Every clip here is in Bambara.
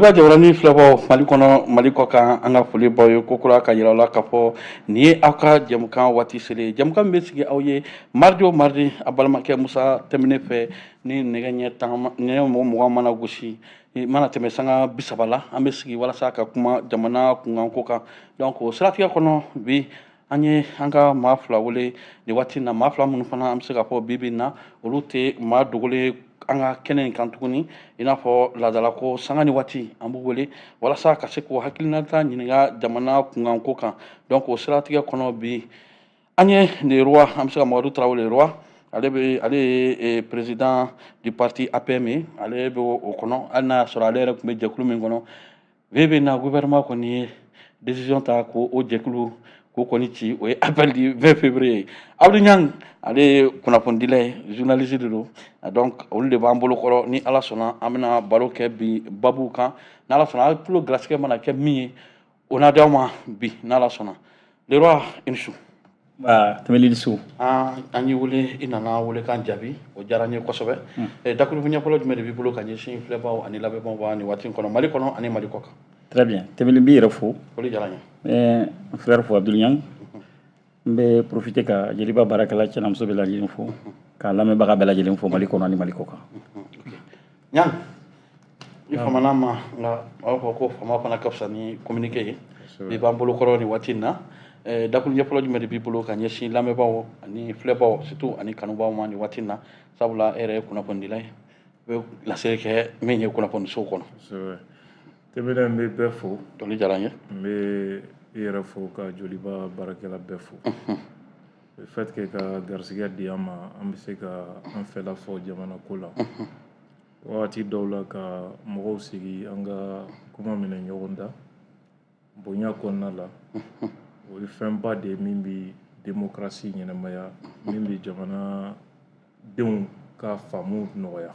Joliba jabaranin filɛbaw, Mali kɔnɔ, Mali kɔ kan, an ka foli baw ye kokura ka yira la k'a fɔ nin ye aw ka jɛmukan waati selen, jɛmukan min bɛ sigi aw ye mardi o mardi, a balimakɛ Musa Tɛmɛne fɛ. Ni nɛgɛ ɲɛ tan, nɛgɛ mɔgɔ 20 mana gosi, mana tɛmɛ sanga 30 la, an bɛ sigi walasa ka kuma jamana kunkanko kan. Donc o siratigɛ kɔnɔ, bi an ye an ka maa fila wele nin waati in na, maa fila minnu fana, an bɛ se k'a fɔ bi bi in na, olu tɛ maa dogolen an ka kɛnɛ in kan tuguni. I n'a fɔ laadala ko, sanga ni waati an b'u wele walasa ka se k'o hakilinata ɲininka jamana kunkanko kan. Donc o siratigɛ kɔnɔ, bi an ye le roi, an bɛ se ka Mamadu Tarawele, le roi, ale bɛ, ale ye président du parti APM ye, ale bɛ o kɔnɔ, hali n'a y'a sɔrɔ ale yɛrɛ tun bɛ jɛkulu min kɔnɔ. Bi bi in na, gouvernement kɔni ye décision ta k'o jɛkulu k'o kɔni ci, o ye appel du 20 février. Abdou Niang, ale ye kunnafonidila ye, journaliste de don. Donc olu de b'an bolo kɔrɔ. Ni Ala sɔnna, an bɛna baro kɛ bi babu kan. N'Ala sɔnna, aw tulo garisɛgɛ mana kɛ min ye, o n'a d'aw ma bi, n'Ala sɔnna. Le roi, i ni su. Tɛmɛli ni su. An y'i wele, i nana wele k'an jaabi, o diyara n ye kosɛbɛ. Dakurufu ɲɛfɔlɔ jumɛn de b'i bolo ka ɲɛsin filɛbaw ani lamɛnbaaw ma nin waati in kɔnɔ, Mali kɔnɔ ani Mali kɔ kan? Très bien, Tɛmɛli, n b'i yɛrɛ fo. Foli diyara n ye. N bɛ n frère fo, Abdou Niang. N bɛ profiter ka Joliba baarakɛla cɛ n'a muso bɛɛ lajɛlen fo, ka lamɛnbaga bɛɛ lajɛlen fo, Mali kɔnɔ ani Mali kɔ kan. Niang, i famana ma, nka a b'a fɔ ko fama fana ka fisa ni communiqué ye. Bi b'an bolo kɔrɔ nin waati in na, dakuru ɲɛfɔlɔ jumɛn de b'i bolo ka ɲɛsin lamɛnbaaw ani filɛbaw, surtout ani kanubaaw ma nin waati in na? Sabula e yɛrɛ ye kunnafonidila ye, i bɛ laseli kɛ min ye kunnafonisow kɔnɔ. Kosɛbɛ, Tɛmɛnɛ, n bɛ bɛɛ fo. Foli diyara n ye. N bɛ i yɛrɛ fo, ka Joliba baarakɛla bɛɛ fo. Le fait que ka garisɛgɛ di an ma, an bɛ se ka an fɛla fɔ jamana ko la wagati dɔw la, ka mɔgɔw sigi, an ka kuma minɛ ɲɔgɔn da bonya kɔnɔna la, o ye fɛnba de ye min bɛ démocratie ɲɛnamaya, min bɛ jamana denw ka faamu nɔgɔya.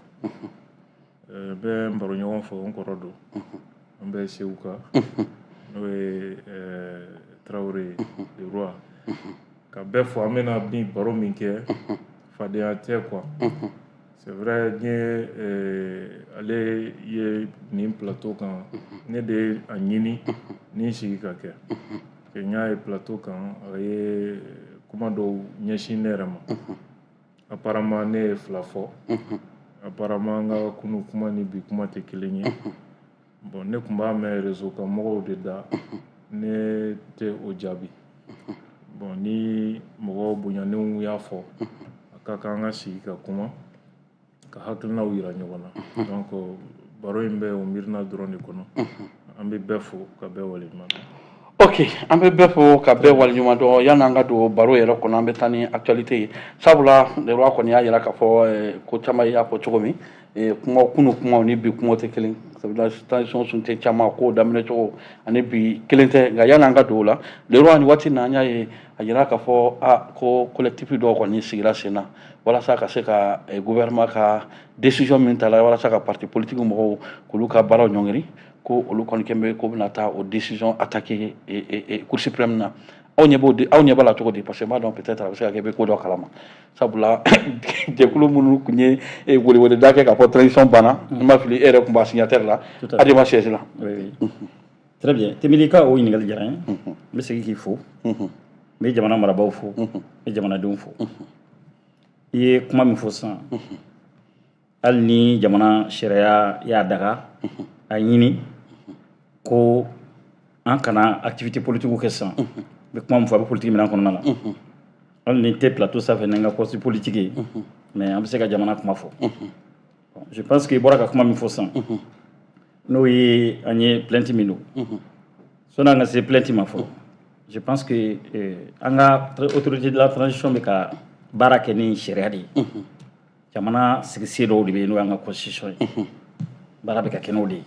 N bɛ n baroɲɔgɔn fo, n kɔrɔ don, an bɛ Segu kan, n'o ye Tarawele le roi, ka bɛɛ fo. An bɛna bi baro min kɛ, fadenya tɛ quoi. C'est vrai, n ye ale ye nin plateau kan, ne de ye a ɲini ni n sigi ka kɛ. N y'a ye plateau kan, a ye kuma dɔw ɲɛsin ne yɛrɛ ma. Apparemment ne ye fila fɔ, apparemment an ka kunu kuma ni bi kuma tɛ kelen ye. Bon, ne tun b'a mɛn réseau kan mɔgɔw de da, ne tɛ o jaabi. Bon, ni mɔgɔ bonyanenw y'a fɔ, a ka kan an ka sigi ka kuma, ka hakilinaw yira ɲɔgɔn na. Donc baro in bɛ o miirina dɔrɔn de kɔnɔ. An bɛ bɛɛ fo ka bɛɛ waleɲuman dɔn. Ok, an bɛ bɛɛ fo ka bɛɛ waleɲuman dɔn. Yanni an ka don baro yɛrɛ kɔnɔ, an bɛ taa ni actualité ye, sabula le roi kɔni y'a yira k'a fɔ ko caman y'a fɔ cogo min, kuma kunu kumaw ni bi kumaw tɛ kelen, sabula transition sun tɛ caman ko daminɛ cogo ani bi kelen tɛ. Nka yanni an ka don o la, le roi, nin waati in na, an y'a ye a yira k'a fɔ a ko collectif dɔw kɔni sigira sen na walasa ka se ka gouvernement ka décision min ta la walasa ka parti politique mɔgɔw k'olu ka baaraw ɲɔngiri, ko olu kɔni kɛn bɛ ko bɛna taa o décision attaquer Cour suprême na. Aw ɲɛ b'o, aw ɲɛ b'a la cogo di? Parce que n b'a dɔn, peut-être a bɛ se ka kɛ i bɛ ko dɔ kalama, sabula jɛkulu minnu tun ye weleweleda kɛ k'a fɔ transition banna, n ma fili, e yɛrɛ tun b'a signataire la, Adema siège la. Oui. Très bien, Temili, ka o ɲininkali diyara n ye. N bɛ segin k'i fo, n bɛ jamana marabaaw fo, n bɛ jamanadenw fo. I ye kuma min fɔ sisan, hali ni jamana sariya y'a daga a ɲini ko an kana activité politique kɛ sisan, n bɛ kuma min fɔ, a bɛ politique minɛn kɔnɔna la. Hali ni tɛ plateau sanfɛ ni n ka poste politique ye, mais an bɛ se ka jamana kuma fɔ. Je pense que i bɔra ka kuma min fɔ sisan, n'o ye an ye plainte min don, sɔnni an ka se plainte ma fɔlɔ, je pense que an ka autorité de la transition bɛ ka baara kɛ ni sariya de ye. Jamana sigisen dɔw de bɛ yen, n'o y'an ka constitution ye, baara bɛ ka kɛ n'o de ye.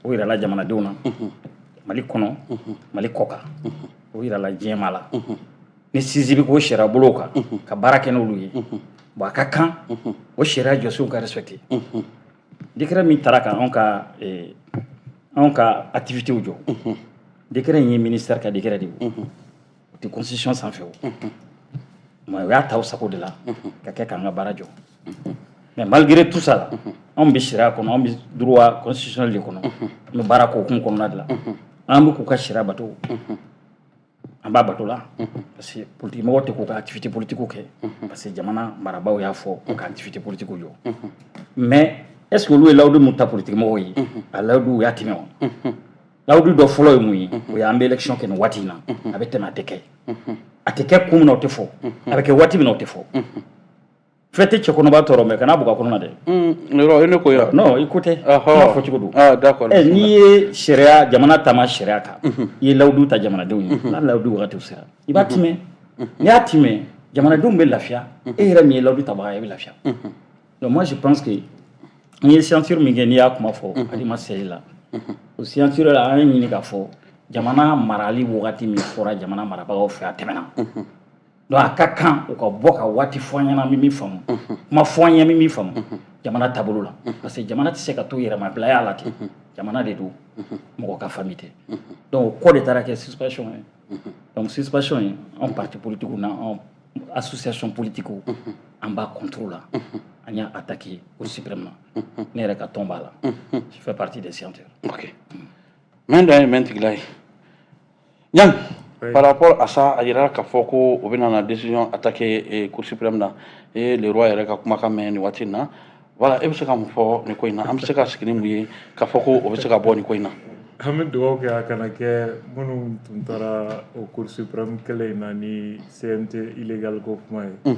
O yirala jamanadenw na, Mali kɔnɔ, Mali kɔ kan, o yirala diɲɛmaa la. Ni sinsin bɛ k'o sariya bolow kan ka baara kɛ n'olu ye, bon, a ka kan o sariya jɔsenw ka respecter. Décret min taara ka anw ka activités jɔ, décret in ye ministère ka décret de ye, o tɛ constitution sanfɛ. O mais o y'a ta o sago de la ka kɛ k'an ka baara jɔ. Mais malgré tout ça la, Anw bɛ sariya kɔnɔ, anw bɛ droit constitutionnel de kɔnɔ, an bɛ baara k'o hukumu kɔnɔna de la. An bɛ k'u ka sariya bato, an b'a bato la, parce que politique mɔgɔw tɛ k'u ka activité politique kɛ, parce que jamana marabaaw y'a fɔ k'u ka activité politique jɔ. Mais est ce que olu ye layidu mun ta politique mɔgɔw ye, a layidu u y'a tɛmɛ wa? Layidu dɔ fɔlɔ ye mun ye? O ye an bɛ élection kɛ nin waati in na. A bɛ tɛmɛ, a tɛ kɛ. A tɛ kɛ kun min na, o tɛ fɔ. A bɛ kɛ waati min na, o tɛ fɔ. Fɛn tɛ cɛkɔrɔba tɔɔrɔ mɛ kana bugɔ a kɔnɔ na dɛ. Yɔrɔ i ne ko yan. Non, i ko tɛ, kuma fɔ cogo don. Ah, d'accord. Ɛ, n'i ye sariya, jamana taama sariya kan, i ye layidu ta jamanadenw ye, n'a layidu wagati sera, i b'a timɛ. N'i y'a timɛ, jamanadenw bɛ lafiya, e yɛrɛ min ye layidu tabaga ye, i bɛ lafiya. Donc moi, je pense que n ye signature min kɛ, n'i y'a kuma fɔ Adema siège la, o signature la, an ye ɲini k'a fɔ jamana marali wagati min fɔra jamana marabagaw fɛ, a tɛmɛna. Donc a ka kan u ka bɔ ka waati fɔ an ɲɛna, min faamu, kuma fɔ an ye, min faamu jamana taabolo la, parce que jamana tɛ se ka to yɛrɛmabilaya la ten. Jamana de don, mɔgɔ ka famille tɛ. Donc o kɔ de taara kɛ suspension ye. Donc suspension ye, anw parti politique na, anw association politique, an b'a contre la. An y'a attaqué Cour suprême na. Ne yɛrɛ ka tɔn b'a la, je fais partie des signataires. Ok, mɛn dan ye mɛn tigila ye Ɲang. Oui. Par rapport à ça, a yira k'a fɔ ko o bɛna na décision attaquer Cour suprême na. E le roi yɛrɛ ka kumakan mɛn nin waati in na. Voilà, e bɛ se ka mun fɔ nin ko in na? An bɛ se ka sigi ni mun ye k'a fɔ ko o bɛ se ka bɔ nin ko in na? An bɛ dugawu kɛ a kana kɛ minnu tun taara o Cour suprême kɛlɛ in na ni CNT illégal ko kuma ye.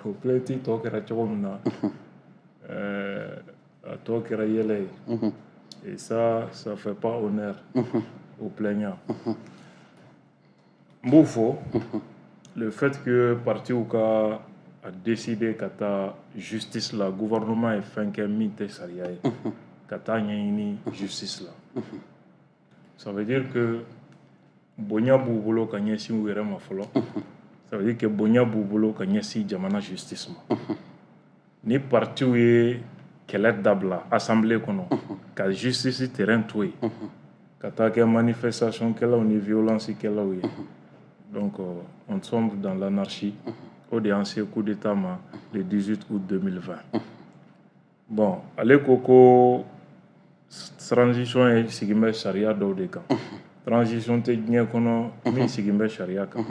O plainte tɔ kɛra cogo min na, a tɔ kɛra yɛlɛ ye, et ça, ça fait pas honneur aux plaignants. N b'o fɔ, le fait que partiw ka a décider ka taa justice la, gouvernement ye fɛn kɛ min tɛ sariya ye, ka taa ɲɛɲini justice la, ça veut dire que bonya b'u bolo ka ɲɛsin u yɛrɛ ma fɔlɔ. Ça veut dire que bonya b'u bolo ka ɲɛsin jamana justice ma. Ni partiw ye kɛlɛ dabila assemblée kɔnɔ ka justice terrain to yen ka taa kɛ manifestation kɛlaw ni violence kɛlaw ye, donc on sombre dans l'anarchie. O de y'an se coup d'état ma le 18 août 2020. Bon, ale ko ko transition ye sigin bɛ sariya dɔw de kan. Transition tɛ diɲɛ kɔnɔ min sigin bɛ sariya kan.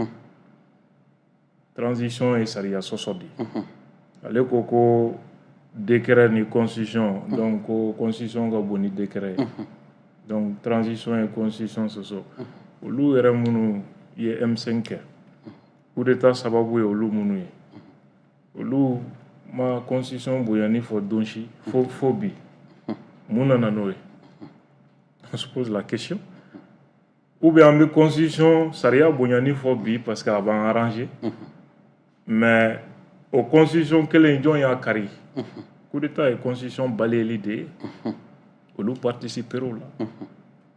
Transition ye sariya sɔsɔ de ye. Ale ko ko décret ni constitution, donc ko constitution ka bon ni décret ye, donc transition ye constitution sɔsɔ. Olu yɛrɛ minnu ye M5 kɛ, coup d'état sababu ye olu minnu ye, olu ma constitution bonyani fɔ don si fo bi. Mun nana n'o ye? On se pose la question. Ou bien an bɛ constitution sariya bonyani fɔ bi parce que a b'an arranger, mais o constitution kelen, jɔn y'a kari? Coup d'état ye constitution balayeli de ye. Olu participer o la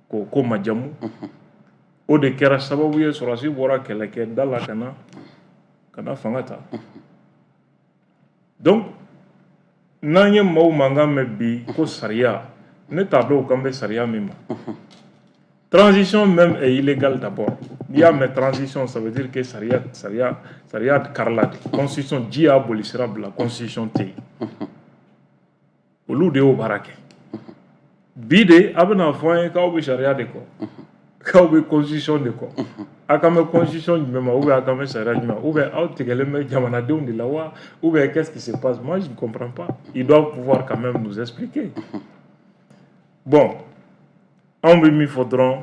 k'o ko majamu. O de kɛra sababu ye sɔrɔdasi bɔra kɛlɛkɛ da la ka na fanga ta. Donc n'an ye maaw mankan mɛn bi ko sariya, ne t'a dɔn k'an bɛ sariya min ma. Transition même est illégale d'abord. N'i y'a mɛn transition, ça veut dire que sariya karila de. Constitution, ji y'a boli sira bila, constitution tɛ yen. Olu de y'o baara kɛ. Bi de a bɛna fɔ an ye k'aw bɛ sariya de kɔ, k'aw bɛ constitution de kɔ. A kan bɛ constitution jumɛn ma, ou bien a kan bɛ sariya jumɛn, ou bien aw tigɛlen bɛ jamanadenw de la wa, ou bien qu'est-ce qui se passe? Moi, je ne comprends pas. Ils doivent pouvoir quand même nous expliquer. Bon, anw bɛ min fɔ dɔrɔn,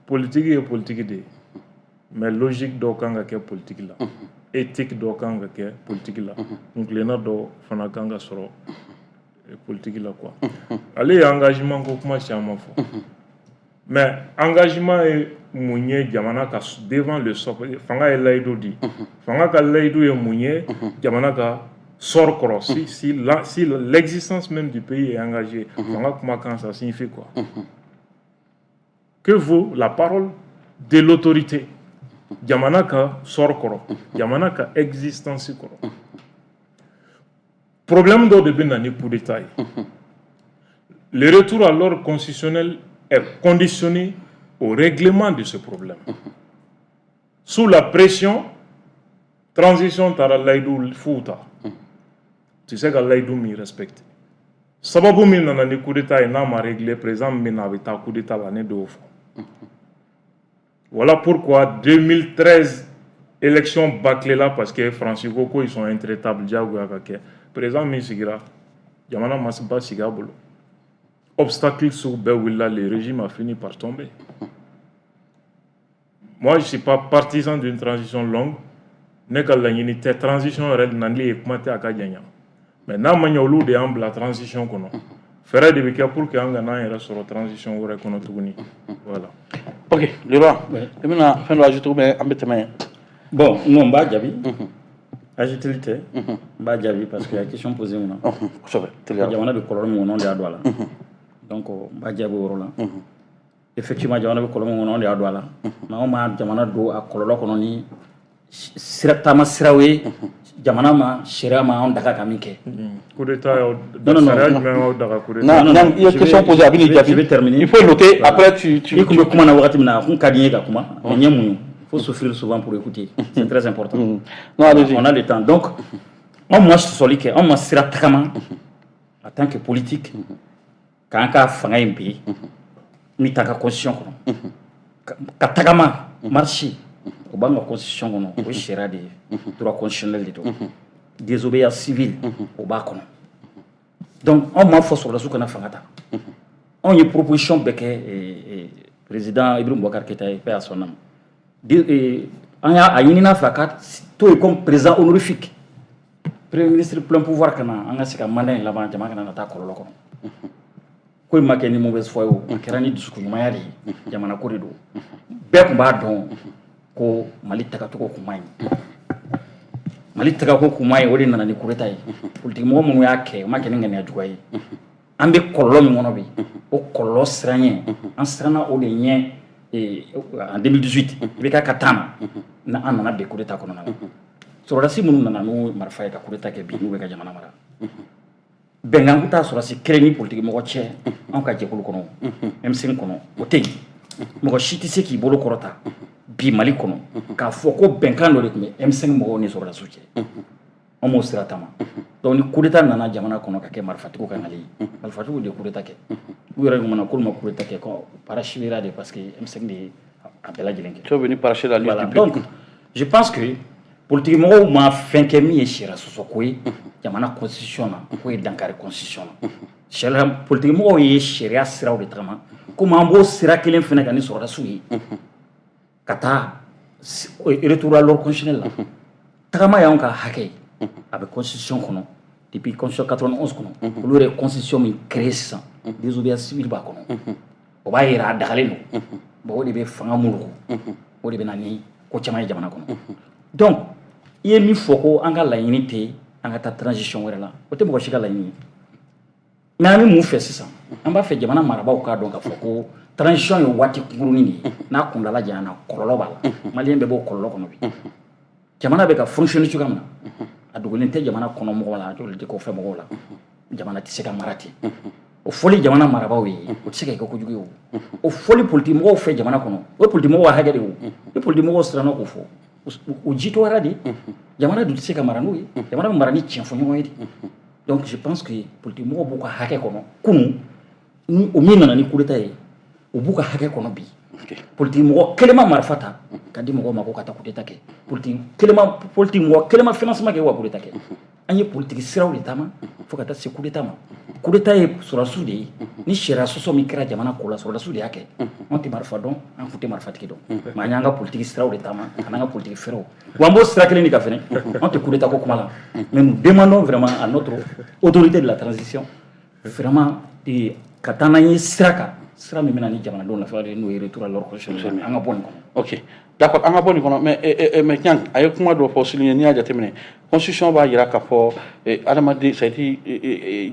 politique ye politique de ye, mais logique dɔw kan ka kɛ politique la, éthique dɔw kan ka kɛ politique la, kuntilenna dɔw fana kan ka sɔrɔ politique la quoi. Ale ye engagement ko kuma caman fɔ, mais engagement ye mun ye jamana ka devant le sort? Fanga ye layidu di, fanga ka layidu ye mun ye jamana ka sort kɔrɔ? Si l'existence même du pays est engagée, fanga kumakan, ça signifie quoi? Que vaut la parole de l'autorité jamana ka sort kɔrɔ, jamana ka existence kɔrɔ? Problème dɔ de bɛ na ni coup d'état ye. Le retour à l'ordre constitutionnel est conditionné au règlement de ce problème. Sous la pression, transition taara layidu fuw ta. Tɛ se ka layidu min respecter. Sababu min nana ni coup d'état ye, n'a ma régler, président min bɛ na, a bɛ taa coup d'état la. Ne de y'o fɔ. Voilà pourquoi 2013 élection bâclée la, parce que Faransi ko ko ils sont intraitables, diyagoya ka kɛ. Président min sigira, jamana ma basigi a bolo, obstacle sugu bɛɛ wulila, le régime a fini par tomber. Moi, je suis pas partisan d'une transition longue. Ne ka laɲini tɛ transition yɛrɛ nali ye, kuma tɛ a ka janya. Mais n'a ma ɲɛ, olu de y'an bila transition kɔnɔ, fɛɛrɛ de bɛ kɛ pour que an kana an yɛrɛ sɔrɔ transition wɛrɛ kɔnɔ tuguni. Voilà. Ok, Leroy, i bɛna fɛn dɔ ajouter ou bien an bɛ tɛmɛ? Bon, non, n b'a jaabi. Ajouteli tɛ, n b'a jaabi parce que a ye question posée mun na. Kosɛbɛ, teliya. Jamana bɛ kɔlɔlɔ min kɔnɔ, anw de y'a don a la. Donc n b'a jaabi o yɔrɔ la. Effectivement, jamana bɛ kɔlɔlɔ min kɔnɔ, anw de y'a don a la. Mais anw ma jamana don a kɔlɔlɔ kɔnɔ ni sira taama siraw ye, jamana ma sariya ma anw daga ka min kɛ. Coup d'état y'aw Non, non, non. sariya jumɛn y'aw daga coup d'état? Non, non, i ye question posée, a bɛ n'i jaabi. Je vais terminer. Il faut noter, après tu I kun bɛ kuma na wagati min na, a kun ka di n ye ka kuma, mais n ye muɲu. Il faut souffrir souvent pour écouter. C'est très important. Non, allez-y. On a le temps. Donc, anw ma sɔsɔli kɛ, anw ma sira tagama en tant que politique k'an ka fanga in bin min t'an ka constitution kɔnɔ. Ka tagama marche, o b'an ka constitution kɔnɔ, o ye sariya de ye, droit constitutionnel de don. Désobéissance civile, o b'a kɔnɔ. Donc anw m'a fɔ sɔrɔdasiw kana fanga ta. Anw ye proposition bɛɛ kɛ président Ibrahim Boubacar Keïta ye, paix à son âme. An y'a a ɲini n'a fɛ a ka to yen comme président honorifique, premier ministre plein pouvoir, ka na an ka se ka mandat in laban, jama kana na taa kɔlɔlɔ kɔnɔ. Ko in ma kɛ ni mauvaise foi ye o, a kɛra ni dusukun ɲumanya de ye. Jamana ko de don. Bɛɛ tun b'a dɔn ko Mali tagacogo kun man ɲi, Mali tagako kun man ɲi. O de nana ni coup d'état ye. Politique mɔgɔ minnu y'a kɛ, u ma kɛ ni ŋaniya juguya ye. An bɛ kɔlɔlɔ min kɔnɔ bi, o kɔlɔlɔ siran ɲɛ, an siranna o de ɲɛ en 2018 IBK ka temps na, an nana bin coup d'état kɔnɔna na. Sɔrɔdasi minnu nana n'u marifa ye ka coup d'état kɛ, bi n'u bɛ ka jamana mara, bɛnkan t'a sɔrɔdasi kelen ni politique mɔgɔ cɛ. Anw ka jɛkulu kɔnɔ, M5 kɔnɔ, o tɛ yen. Mɔgɔ si tɛ se k'i bolo kɔrɔta bi Mali kɔnɔ k'a fɔ ko bɛnkan dɔ de tun bɛ M5 mɔgɔw ni sɔrɔdasiw cɛ. An m'o sira taama. Donc ni coup d'état nana jamana kɔnɔ ka kɛ marifatigiw ka nali ye, marifatigiw de ye coup d'état kɛ. U yɛrɛ ɲuman k'olu ma coup d'état kɛ, ko parachevera de, parce que M5 de ye a bɛɛ lajɛlen kɛ. Tu es venu parachever la lutte Voilà. du peuple. Donc je pense que politique mɔgɔw ma fɛn kɛ min ye sariya sɔsɔ ko ye jamana constitution na, k'o ye dankari constitution na. Sariya, politique mɔgɔw ye sariya siraw de tagama, komi an b'o sira kelen fɛnɛ kan ni sɔrɔdasiw ye ka taa retour à l'ordre constitutionnel la. Tagama y'anw ka hakɛ ye, a bɛ constitution kɔnɔ depuis constitution 91 kɔnɔ. Olu yɛrɛ ye constitution min créé sisan, désobéissance civile b'a kɔnɔ, o b'a yira a dagalen don. Bon, o de bɛ fanga muluku, o de bɛ na ni ko caman ye jamana kɔnɔ. Donc i ye min fɔ ko an ka laɲini tɛ an ka taa transition wɛrɛ la, o tɛ mɔgɔ si ka laɲini ye. Mais an bɛ mun fɛ sisan? An b'a fɛ jamana marabaaw k'a dɔn k'a fɔ ko transition ye waati kunkurunin de ye. N'a kuntala janyana, kɔlɔlɔ b'a la. Maliyɛn bɛɛ b'o kɔlɔlɔ kɔnɔ. Bi jamana bɛ ka fonctionner cogoya min na, a dogolen tɛ jamana kɔnɔ mɔgɔw la, a dogolen tɛ kɔfɛ mɔgɔw la. Jamana tɛ se ka mara ten. O fɔli jamana marabaaw ye, o tɛ se ka kɛ kojugu ye. O fɔli politique mɔgɔw fɛ jamana kɔnɔ, o ye politique mɔgɔw ka hakɛ de ye. O ni politique mɔgɔw siranna k'o fɔ, o jitɔyara de. Jamana dun tɛ se ka mara n'o ye. Jamana bɛ mara ni tiɲɛ fɔ ɲɔgɔn ye de. Donc je pense que politique mɔgɔw b'u ka hakɛ kɔnɔ kunun ni o min nana ni coup d'état ye, o b'u ka hakɛ kɔnɔ bi. Politique mɔgɔ kelen ma marifa ta ka di mɔgɔw ma ko ka taa coup d'état kɛ. Politique kelen ma, politique mɔgɔ kelen ma financement kɛ wa coup d'état kɛ. An ye politique siraw de taama fo ka taa se coup d'état ma. Coup d'état ye sɔrɔdasiw de ye. Ni sariya sɔsɔ min kɛra jamana ko la, sɔrɔdasiw de y'a kɛ. Anw tɛ marifa dɔn, an kun tɛ marifatigi dɔn, mais an y'an ka politique siraw de taama ka n'an ka politique fɛɛrɛw wa. An b'o sira kelen de kan fɛnɛ. Anw tɛ coup d'état ko kuma la, mais nous demandons vraiment à notre autorité de la transition vraiment de ka taa n'an ye sira kan, sira min bɛ na ni jamanadenw lafiya ye, n'o ye retour à l'ordre constitutionnel. An ka bɔ nin kɔnɔ. Ok, d'accord, an ka bɔ nin kɔnɔ. Mais Niang, a ye kuma dɔ fɔ souligner. N'i y'a jateminɛ, constitution b'a jira k'a fɔ adamaden, c'est à dire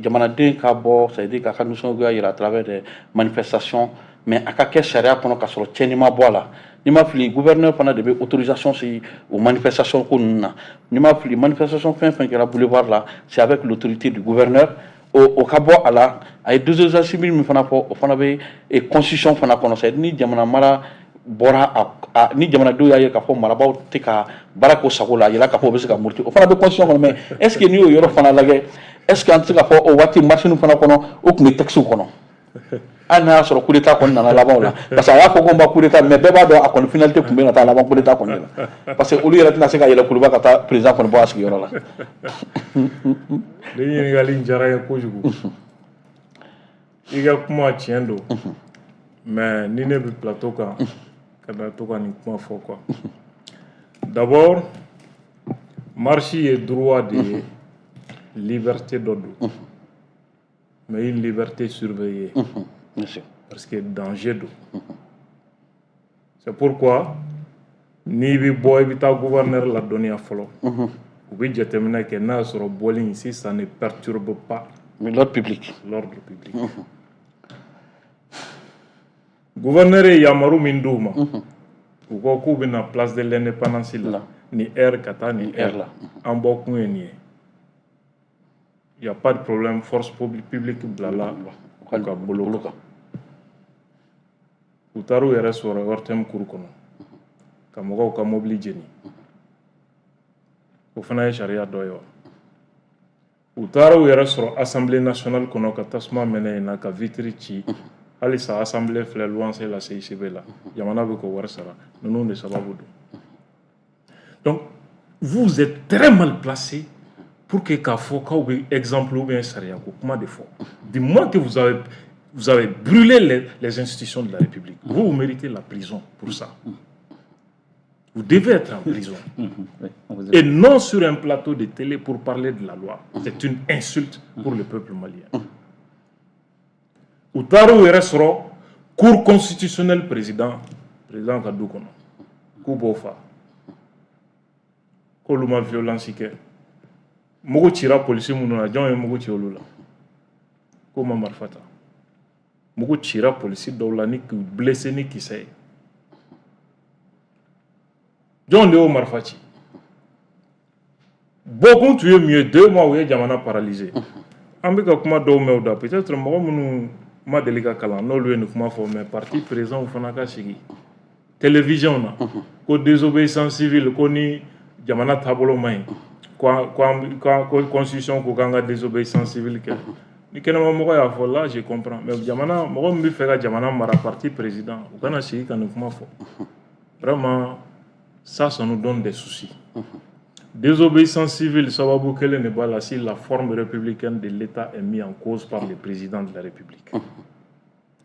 jamanaden ka bɔ, c'est à dire k'a ka nisɔngoya yira à travers des manifestations, mais a ka kɛ sariya kɔnɔ, k'a sɔrɔ tiɲɛni ma bɔ a la. N'i ma fili, gouverneur fana de bɛ autorisation si o manifestation ko ninnu na. N'i ma fili, manifestation fɛn fɛn kɛra boulevard la, c'est avec l'autorité du gouverneur. O ka bɔ a la, a ye désobéissance civile min fana fɔ, o fana bɛ constitution fana kɔnɔ, c'est à dire ni jamana mara bɔra ni jamanadenw y'a ye k'a fɔ marabaaw tɛ ka baara k'u sago la, a yira k'a fɔ u bɛ se ka muruti, o fana bɛ constitution kɔnɔ. Mais est ce que n'i y'o yɔrɔ fana lajɛ, est ce que an tɛ se k'a fɔ o waati marche fana kɔnɔ, o tun bɛ texte kɔnɔ, hali n'a y'a sɔrɔ coup d'état kɔni nana laban o la? Parce que a y'a fɔ ko n ba coup d'état, mais bɛɛ b'a dɔn a kɔni finalité tun bɛ na taa laban coup d'état kɔni de la, parce que olu yɛrɛ tɛna se ka yɛlɛ kuluba ka taa président kɔni bɔ a sigiyɔrɔ la. Nin ɲininkali in diyara n ye kojugu. I ka kuma tiɲɛ don, mais ni ne bɛ plateau kan, ka na to ka nin kuma fɔ quoi. D'abord, marche ye droit de ye, liberté dɔ don, mais une liberté surveillée. Bien sûr. Parce que danger don. C'est pourquoi n'i bɛ bɔ, i bɛ taa gouverneur ladɔnniya fɔlɔ. U bɛ jateminɛ kɛ n'a y'a sɔrɔ bɔli in, si ça ne perturbe pas l'ordre public. L'ordre public. Gouverneur ye yamaru min d'u ma, u ko k'u bɛna place de l'Indépendance la ni heure ka taa ni heure la, an bɔ kun ye nin ye, y a pas de problème, force publique bilala u ka bolo kan. U taar'u yɛrɛ sɔrɔ ORTM cour kɔnɔ ka mɔgɔw ka mobili jeni, o fana ye sariya dɔ ye wa? U taara u yɛrɛ sɔrɔ Assemblée nationale kɔnɔ ka tasuma mɛnɛ yen na, ka vitre ci. Halisa assemblée filɛ luwanse la, CICB la, jamana bɛ k'o wari sara, ninnu de sababu don. Donc vous êtes très mal placé pour que k'a fɔ k'aw bɛ exemple ou bien sariya ko kuma de fɔ. Du moment que vous avez brûlé les institutions de la République, vous, vous méritez la prison pour ça. Vous devez être en prison. Et non sur un plateau de télé pour parler de la loi. C'est une insulte pour le peuple malien. U taara u yɛrɛ sɔrɔ Cour constitutionnelle président ka du kɔnɔ k'u b'o fa, k'olu ma violence kɛ. Mugu cira polisi minnu na, jɔn ye mugu ci olu la? K'u ma marifa ta. Mugu cira polisi dɔw la ni k'u blessé ni kisɛ ye, jɔn de y'o marifa ci? Bɔkun tun ye mun ye? 2 mois u ye jamana paralysé. An bɛ ka kuma dɔw mɛn o da, peut-être mɔgɔ minnu ma deli ka kalan, n'olu ye nin kuma fɔ. Mais parti président fana ka sigi télévision na ko désobéissance civile, ko ni jamana taabolo man ɲi, ko constitution ko k'an ka désobéissance civile kɛ. Ni kɛnɛmamɔgɔ y'a fɔ là, je comprends, mais jamana mɔgɔ min bɛ fɛ ka jamana mara, parti président, u kana sigi ka nin kuma fɔ. Vraiment, ça, ça nous donne des soucis. Désobéissance civile, sababu kelen de b'a la: si la forme républicaine de l'État est mise en cause par le président de la République.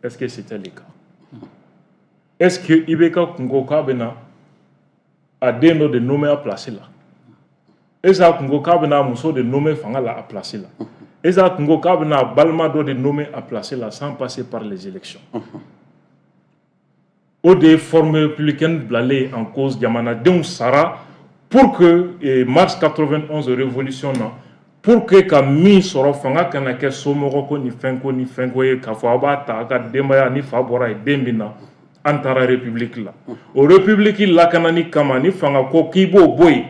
Est-ce que c'était le cas? Est-ce que IBK kun ko k'a bɛna a den dɔ de nommer a place la? Est-ce que a kun ko k'a bɛna a muso de nommer fanga la a place la? Est-ce que a kun ko k'a bɛna a balima dɔ de nommer a place la sans passer par les élections? O de ye forme républicaine bilalen en cause. Jamanadenw sara pour que mars 91 révolution na, pour que ka min sɔrɔ, fanga kana kɛ somɔgɔ ko ni fɛn ko ni fɛn ko ye, k'a fɔ aw b'a ta aw ka denbaya ni fa bɔra yen, den bɛ na. An taara république la, o république lakanani kama. Ni fanga ko k'i b'o bɔ yen,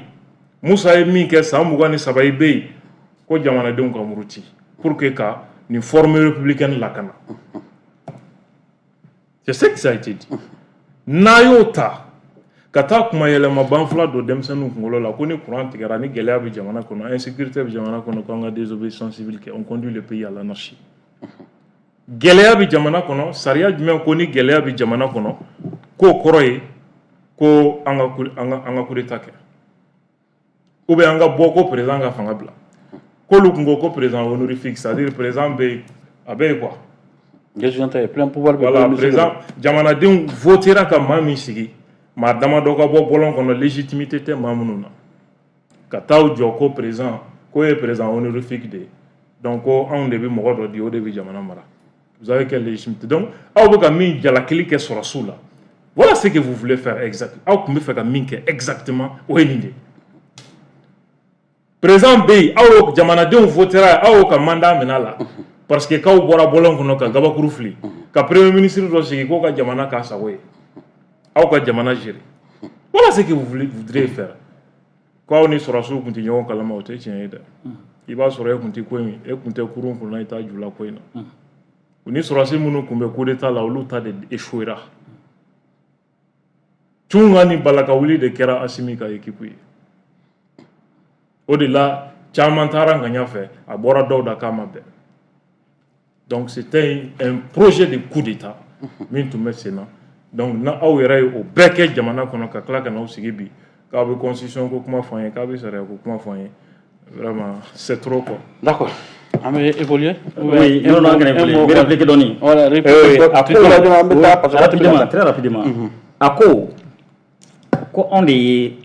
Musa ye min kɛ san 23, i bɛ yen ko jamanadenw ka muruti pour que ka nin forme républicaine lakana. C'est ce que ça a été dit. N'a y'o ta ka taa kuma yɛlɛma banfula don denmisɛnninw kunkolo la ko ni courant tigɛra, ni gɛlɛya bɛ jamana kɔnɔ, insécurité bɛ jamana kɔnɔ, ko an ka désobéissance civile kɛ, on conduit le pays à l'anarchie. Gɛlɛya bɛ jamana kɔnɔ, sariya jumɛn ko ni gɛlɛya bɛ jamana kɔnɔ, k'o kɔrɔ ye ko an ka coup d'état kɛ ou bien an ka bɔ ko président ka fanga bila? K'olu kun ko ko président honorifique, c'est à dire président bɛ yen, a bɛ yen quoi. Décision ta ye plein pouvoir bɛ. Voilà, président, jamanadenw votera ka maa min sigi, maa damadɔ ka bɔ bɔlɔn kɔnɔ, légitimité tɛ maa minnu na, ka taa u jɔ ko président, k'o ye président honorifique de ye, donc ko anw de bɛ mɔgɔ dɔ di, o de bɛ jamana mara. Vous avez quelle légitimité? Donc aw bɛ ka min jalakili kɛ sɔrɔsiw la, voilà ce que vous voulez faire exact. Aw tun bɛ fɛ ka min kɛ exactement, o ye nin de ye. Président bɛ yen, aw y'o jamanadenw votera, aw y'o ka mandat minɛ a la parce que k'aw bɔra bɔlɔn kɔnɔ ka gabakuru fili, ka premier ministre dɔ sigi k'o ka jamana k'a sago ye, aw ka jamana gérer. Voilà ce que vous voulez, voudriez faire. Ko aw ni sɔrɔsiw tun tɛ ɲɔgɔn kalama, o tɛ tiɲɛ ye dɛ. I b'a sɔrɔ e tun tɛ ko in, e tun tɛ kurun kunna, i t'a ju la ko in na. U ni sɔrɔsi minnu tun bɛ coup d'état la, olu ta de échouera. Tunga ni balakawuli de kɛra Assimi ka équipe ye. O de la caman taara ŋaɲa fɛ, a bɔra dɔw da k'a ma bɛn. Donc c'était un projet de coup d'état min tun bɛ sen na. Donc na aw yɛrɛ ye o bɛɛ kɛ jamana kɔnɔ, ka tila ka n'aw sigi bi k'aw bɛ constitution ko kuma fɔ an ye, k'aw bɛ sariya ko kuma fɔ an ye, vraiment c'est trop quoi. D'accord, an bɛ évoluer. Oui, non, non, an kana évoluer, n bɛ répliquer dɔɔni. Voilà, répliquer. A ko an bɛ taa parce que rapidement, très rapidement. A ko ko anw de ye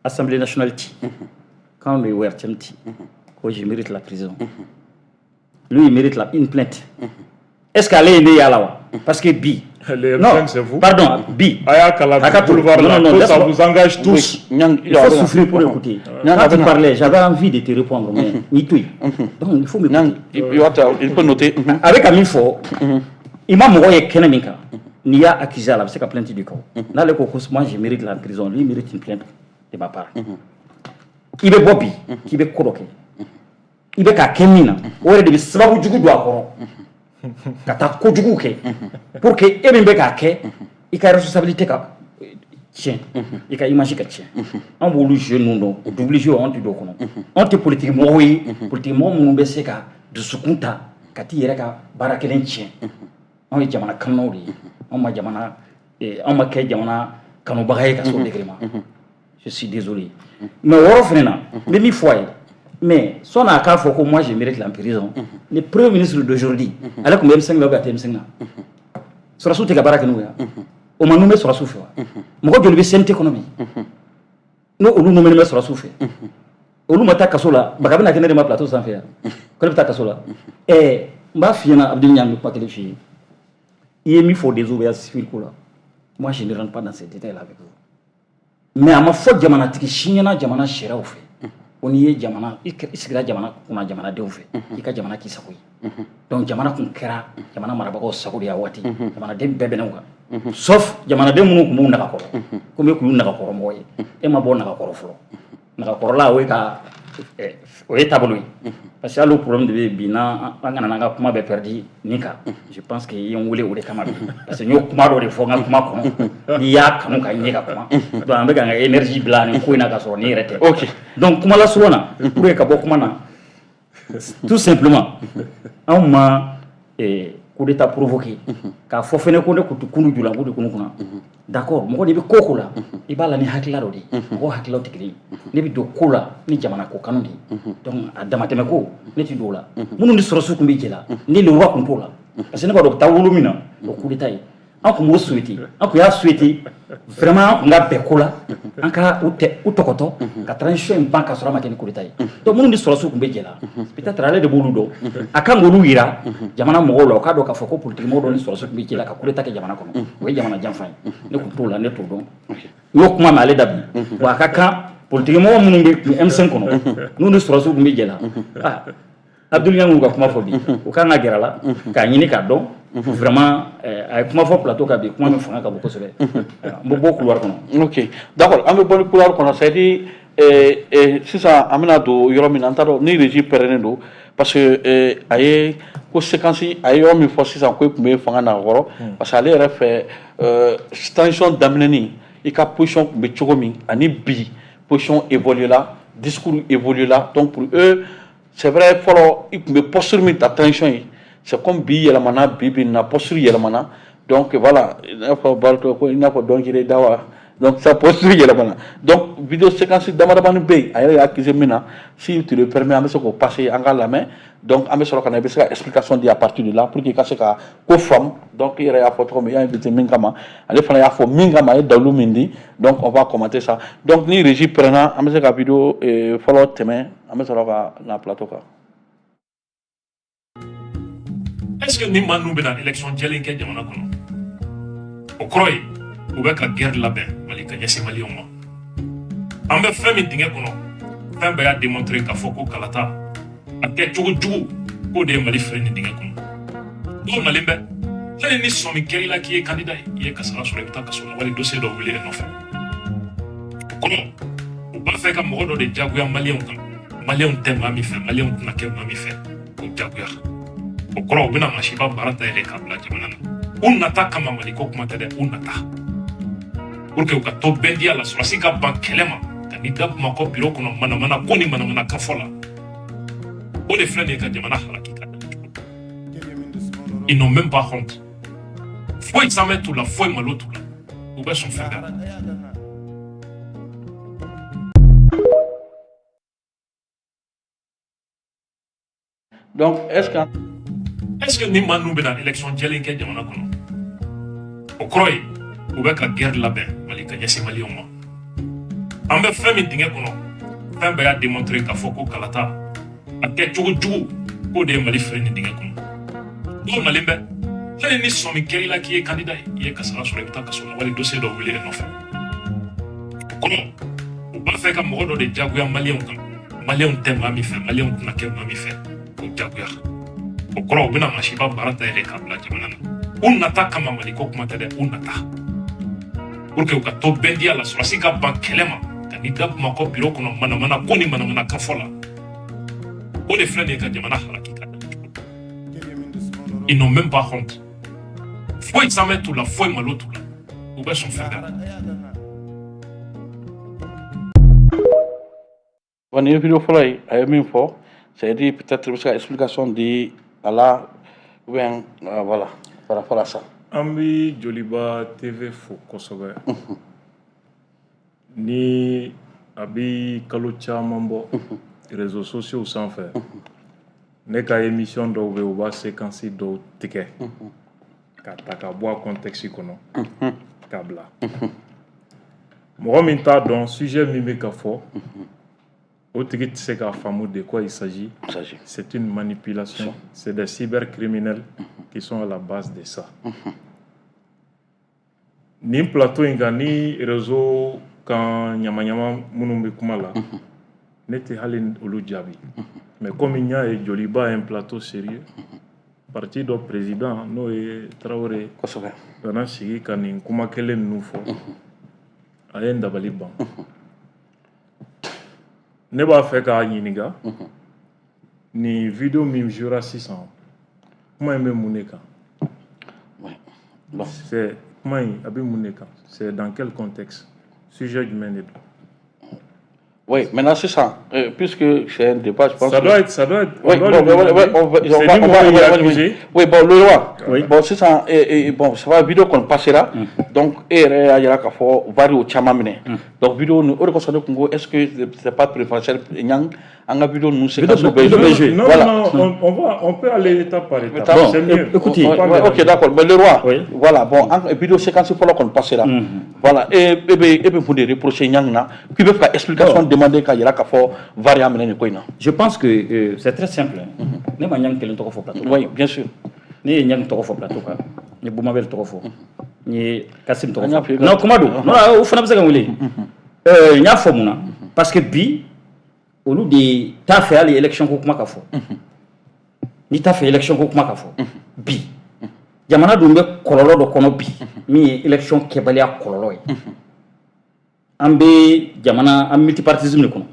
Assemblée nationale ci, k'anw de ye ORTM ci, ko je mérite la prison. Lui, il mérite une plainte. Est-ce qu'ale ye ne y'a la wa? Parce que bi Les non, c'est vous. Pardon, bi. Aya Kala, boulevard non, non, non, ça vous engage tous. Oui. Il faut souffrir pour écouter. Quand tu parlais, j'avais envie de te répondre, mais ni tout. Donc, il faut m'écouter. Il faut noter. Avec Ami fɔ, i ma mɔgɔ ye kɛnɛ min kan, n'i y'a accusé a la, a bɛ se ka plainte di kan. N'ale ko ko moi je mérite la prison, lui mérite une plainte de ma part. I bɛ bɔ bi k'i bɛ ko dɔ kɛ, i bɛ k'a kɛ min na, o yɛrɛ de bɛ sababu jugu don a kɔrɔ ka taa kojugu kɛ pour que e min bɛ k'a kɛ, i ka responsabilité ka tiɲɛ, i ka image ka tiɲɛ. An b'olu jeu ninnu dɔn, o double jeu, anw tɛ don o kɔnɔ. Anw tɛ politique mɔgɔw ye, politique mɔgɔ minnu bɛ se ka dusukun ta ka t'i yɛrɛ ka baara kelen tiɲɛ. Anw ye jamana kanunaw de ye. Anw ma jamana, anw ma kɛ jamana kanubaga ye ka se o degré ma. Je suis désolé, mais o yɔrɔ fana na, n bɛ min fɔ a ye, mais sɔnni a k'a fɔ ko moi je mérite la prison, le premier ministre d'aujourd'hui, ale tun bɛ M5 la ou bien a tɛ M5 la? Sɔrɔdasiw tɛ ka baara kɛ n'o ye wa? O ma nommé sɔrɔdasiw fɛ wa? Mɔgɔ joli bɛ CNT kɔnɔ bi n'o olu nommé bɛ sɔrɔdasiw fɛ? Olu ma taa kaso la. Baga bɛna kɛ ne de ma plateau sanfɛ yan ko ne bɛ taa kaso la. Ɛɛ, n b'a f'i ɲɛna, Abdul Niang, bɛ kuma kelen f'i ye. I ye min fɔ désobéissance civile ko la, moi je ne rentre pas dans ces détails là avec vous, mais a ma fɔ jamanatigi si ɲɛna jamana sariyaw fɛ ko n'i ye jamana, i sigira jamana kunna jamanadenw fɛ, i ka jamana k'i sago ye. Donc jamana kun kɛra jamana marabagaw sago de ye a waati. Jamanaden bɛɛ bɛnna o kan, sauf jamanaden minnu tun b'u nagakɔrɔ, komi e kun y'u nagakɔrɔ mɔgɔ ye. E ma bɔ nagakɔrɔ fɔlɔ. Nagakɔrɔla, o ye ka o ye taabolo ye, parce que hali o problème de bɛ yen bi n'an an kana n'an ka kuma bɛɛ perdu nin kan. Je pense que i ye n wele o de kama bi, parce que n y'o kuma dɔ de fɔ n ka kuma kɔnɔ, n'i y'a kanu ka ɲɛ ka kuma. Donc an bɛ ka n ka énergie bila nin ko in na ka sɔrɔ nin yɛrɛ tɛ. Donc kuma lasurunya na, pour que ka bɔ kuma na, tout simplement, anw ma coup d'état provoqué k'a fɔ fɛnɛ ko ne kun tɛ kunu jula ko de kunu kunna. D'accord, mɔgɔ n'i bɛ ko ko la, i b'a la ni hakilila dɔ de ye. Mɔgɔw hakililaw tɛ kelen ye. Ne bɛ don ko la ni jamana ko kanu de ye. Donc a damatɛmɛ ko, ne tɛ don o la. Minnu ni sɔrɔdasiw tun bɛ jɛ la, ni le roi tun t'o la, parce que ne b'a dɔn u bɛ taa wolo min na, o coup d'état ye, an tun b'o souhaiter, an tun y'a souhaiter vraiment, an tun ka bɛn ko la, an ka u tɛ u tɔgɔtɔ ka transition in ban ka sɔrɔ a ma kɛ ni coup d'état ye. Donc minnu ni sɔrɔdasiw tun bɛ jɛ la, peut-être ale de b'olu dɔn, a kan k'olu yira jamana mɔgɔw la, u k'a dɔn k'a fɔ ko politique mɔgɔ dɔ ni sɔrɔdasiw tun bɛ jɛ la ka coup d'état kɛ jamana kɔnɔ, o ye jamana janfa ye. Ne tun t'o la, ne t'o dɔn. N y'o kuma mɛn ale da bi. Wa a ka kan politique mɔgɔ minnu bɛ M5 kɔnɔ, n'u ni sɔrɔdasiw tun bɛ jɛ la, ah, Abdoul Niang y'u ka kuma fɔ bi, u kan ka gɛrɛ a la k'a ɲini k'a dɔn vraiment. A ye kuma fɔ plateau kan bi, kuma min fanga ka bon kosɛbɛ. N bɛ bɔ couloir kɔnɔ. Ok, d'accord, an bɛ bɔ ni couloir kɔnɔ, c'est à dire sisan an bɛna don yɔrɔ min na, an t'a dɔn ni régie pɛrɛnnen don, parce que a ye ko séquence, a ye yɔrɔ min fɔ sisan ko e tun bɛ fanga nagakɔrɔ, parce que ale yɛrɛ fɛ, transition daminɛni, i ka position tun bɛ cogo min ani bi position évolué la, discours évolué la. Donc pour eux, c'est vrai, fɔlɔ i tun bɛ posture min ta transition ye, c'est comme bi yɛlɛmana, bi bi in na posture yɛlɛmana. Donc voilà, i n'a fɔ Barito ko i n'a fɔ dɔnkili dawa. Donc sa posture yɛlɛmana. Donc vidéo séquence dama damani bɛ yen, a yɛrɛ y'a accusé min na, si tu le permets, an bɛ se k'o passer, an k'a lamɛn. Donc an bɛ sɔrɔ ka na, i bɛ se ka explication di à partir de là pour que i ka se ka ko faamu. Donc i yɛrɛ y'a fɔ cogo min, i y'a invité min kama, ale fana y'a fɔ min kama, a ye dalilu min di. Donc on va commenter ça. Donc ni régie pɛrɛnna, an bɛ se ka vidéo fɔlɔ tɛmɛ, an bɛ sɔrɔ ka na plateau kan. Est-ce que ni maa ninnu bɛna élection jɛlen kɛ jamana kɔnɔ? O kɔrɔ ye u bɛ ka guerre labɛn Mali ka ɲɛsin maliyɛnw ma. An bɛ fɛn min dingɛ kɔnɔ, fɛn bɛɛ y'a démontrer k'a fɔ ko kalata a kɛ cogo jugu k'o de ye Mali filɛ nin dingɛ kɔnɔ. Dɔw nalen bɛ, hali ni sɔmi kɛr'i la k'i ye candidat ye, i ye kasara sɔrɔ, i bɛ taa kaso la wali dossier dɔ wuli e nɔfɛ. O kɔrɔ, u b'a fɛ ka mɔgɔ dɔ de jagoya maliyɛnw kan. Maliyɛnw tɛ maa min fɛ, maliyɛnw tɛna kɛ maa min fɛ, k'o jagoya. O kɔrɔ, u bɛna masiba baara dayɛlɛ k'a bila jamana na. U nata kama, Mali ko kuma tɛ dɛ, u nata. Pour que u ka to bɛndiya la, sɔrɔsi ka ban kɛlɛ ma, ka n'i da Bamakɔ biro kɔnɔ manamana ko ni manamana kafɔ la, o de filɛ nin ye ka jamana halaki ka dama cogo. Ils n'ont même pas honte. Foyi sanmɛ t'u la, foyi malo t'u la, u bɛ sɔn fɛn bɛɛ ma. Donc est-ce que Est-ce que ni maa ninnu bɛna élection jɛlen kɛ jamana kɔnɔ? O kɔrɔ ye u bɛ ka guerre labɛn Mali ka ɲɛsin Maliyɛnw ma. An bɛ fɛn min dingɛ kɔnɔ, fɛn bɛɛ y'a démontrer k'a fɔ ko kalata a kɛ cogo jugu k'o de ye Mali feere nin dingɛ kɔnɔ. Dɔw nalen bɛ, hali ni sɔmi kɛr'i la k'i ye candidat ye, i ye kasara sɔrɔ, i bɛ taa kaso la wali dossier dɔ wuli e nɔfɛ. O kɔrɔ, u b'a fɛ ka mɔgɔ dɔ de jagoya Maliyɛnw kan. Maliyɛnw tɛ maa min fɛ, Maliyɛnw tɛna kɛ maa min fɛ, k'o jagoya. O kɔrɔ, u bɛna masiba baara dayɛlɛ k'a bila jamana na. U nata kama, Mali ko kuma tɛ dɛ, u nata pour que u ka to bɛndiya la, sɔrɔsi ka ban kɛlɛ ma, ka n'i da Bamakɔ biro kɔnɔ manamana ko ni manamana kafɔ la, o de filɛ nin ye ka jamana halaki ka dama cogo. Ils n'ont même pas honte. Foyi sanmɛ t'u la, foyi malo t'u la, u bɛ sɔn fɛn bɛɛ ma. Bon, nin ye vidéo fɔlɔ ye. A ye min fɔ, c'est à dire peut-être i bɛ se ka explication di a la ou bien voilà, par rapport à ça. An bɛ Joliba TV fo kosɛbɛ. Ni a bɛ kalo caman bɔ, réseaux sociaux sanfɛ, ne ka émission dɔw bɛ yen, u b'a séquence dɔw tigɛ ka ta ka bɔ a contexte kɔnɔ k'a bila. Mɔgɔ min t'a dɔn sujet min bɛ ka fɔ, o tigi tɛ se k'a faamu de quoi il s'agit. Il s'agit. C'est une manipulation, c'est des cybercriminels qui sont à la base de ça. Nin plateau in kan ni réseau kan, ɲamaɲama minnu bɛ kuma la, ne tɛ hali olu jaabi. Mais comme n y'a ye Joliba ye un plateau sérieux, parti dɔ président, n'o ye Tarawele, nana sigi ka nin kuma kelen ninnu fɔ, a ye n dabali ban. Ne b'a fɛ k'a ɲininka, nin vidéo min jouera sisan, kuma in bɛ mun de kan? Ouais. Bon. C'est kuma in a bɛ mun de kan? C'est dans quel contexte? Sujet jumɛn de don? Oui, maintenant c'est ça. Puisque c'est un débat, je pense Ça que doit être, ça doit être, on Oui, doit bon, lui ouais, ouais, demander. on C'est va, lui on va, qui on est va, accusé. Oui, bon, le roi. Oui. Bon, c'est ça. Et bon, ça va, vidéo qu'on passera. Donc, e yɛrɛ y'a yira k'a fɔ VAR y'o caman minɛ. Donc, vidéo ninnu, o de kosɔn ne kun ko, est-ce que c'est pas préférentiel Niang an ka vidéo ninnu séquence Vidéo bɛɛ vidéo jouer? bɛɛ jouer. Non, Voilà. non, on peut aller étape par étape. Bon, C'est mieux. écoutez. On Ouais, va ouais, ok, d'accord. Mais le roi, Oui. voilà, bon, en vidéo séquence fɔlɔ kɔni passera. Voilà, e bɛ mun de reprocher Niang na k'i bɛ fɛ ka explication demander ka yira k'a fɔ VAR y'a minɛ nin ko in na? Je pense que c'est très simple, hein. Ne ma Niang kelen tɔgɔ fɔ plateau kan. Oui, bien sûr. Ne ye Niang tɔgɔ fɔ plateau kan, n ye Boumabel tɔgɔ fɔ, n ye Kasim tɔgɔ An y'a f'i fɔ. ye. Non, kuma don. Non, o fana bɛ se ka n wele. N y'a fɔ mun na? Parce que bi, olu de t'a fɛ hali élection ko kuma ka fɔ. N'i t'a fɛ élection ko kuma ka fɔ bi, jamana dun bɛ kɔlɔlɔ dɔ kɔnɔ bi, min ye élection kɛbaliya kɔlɔlɔ ye. An bɛ jamana an multipartisme de kɔnɔ.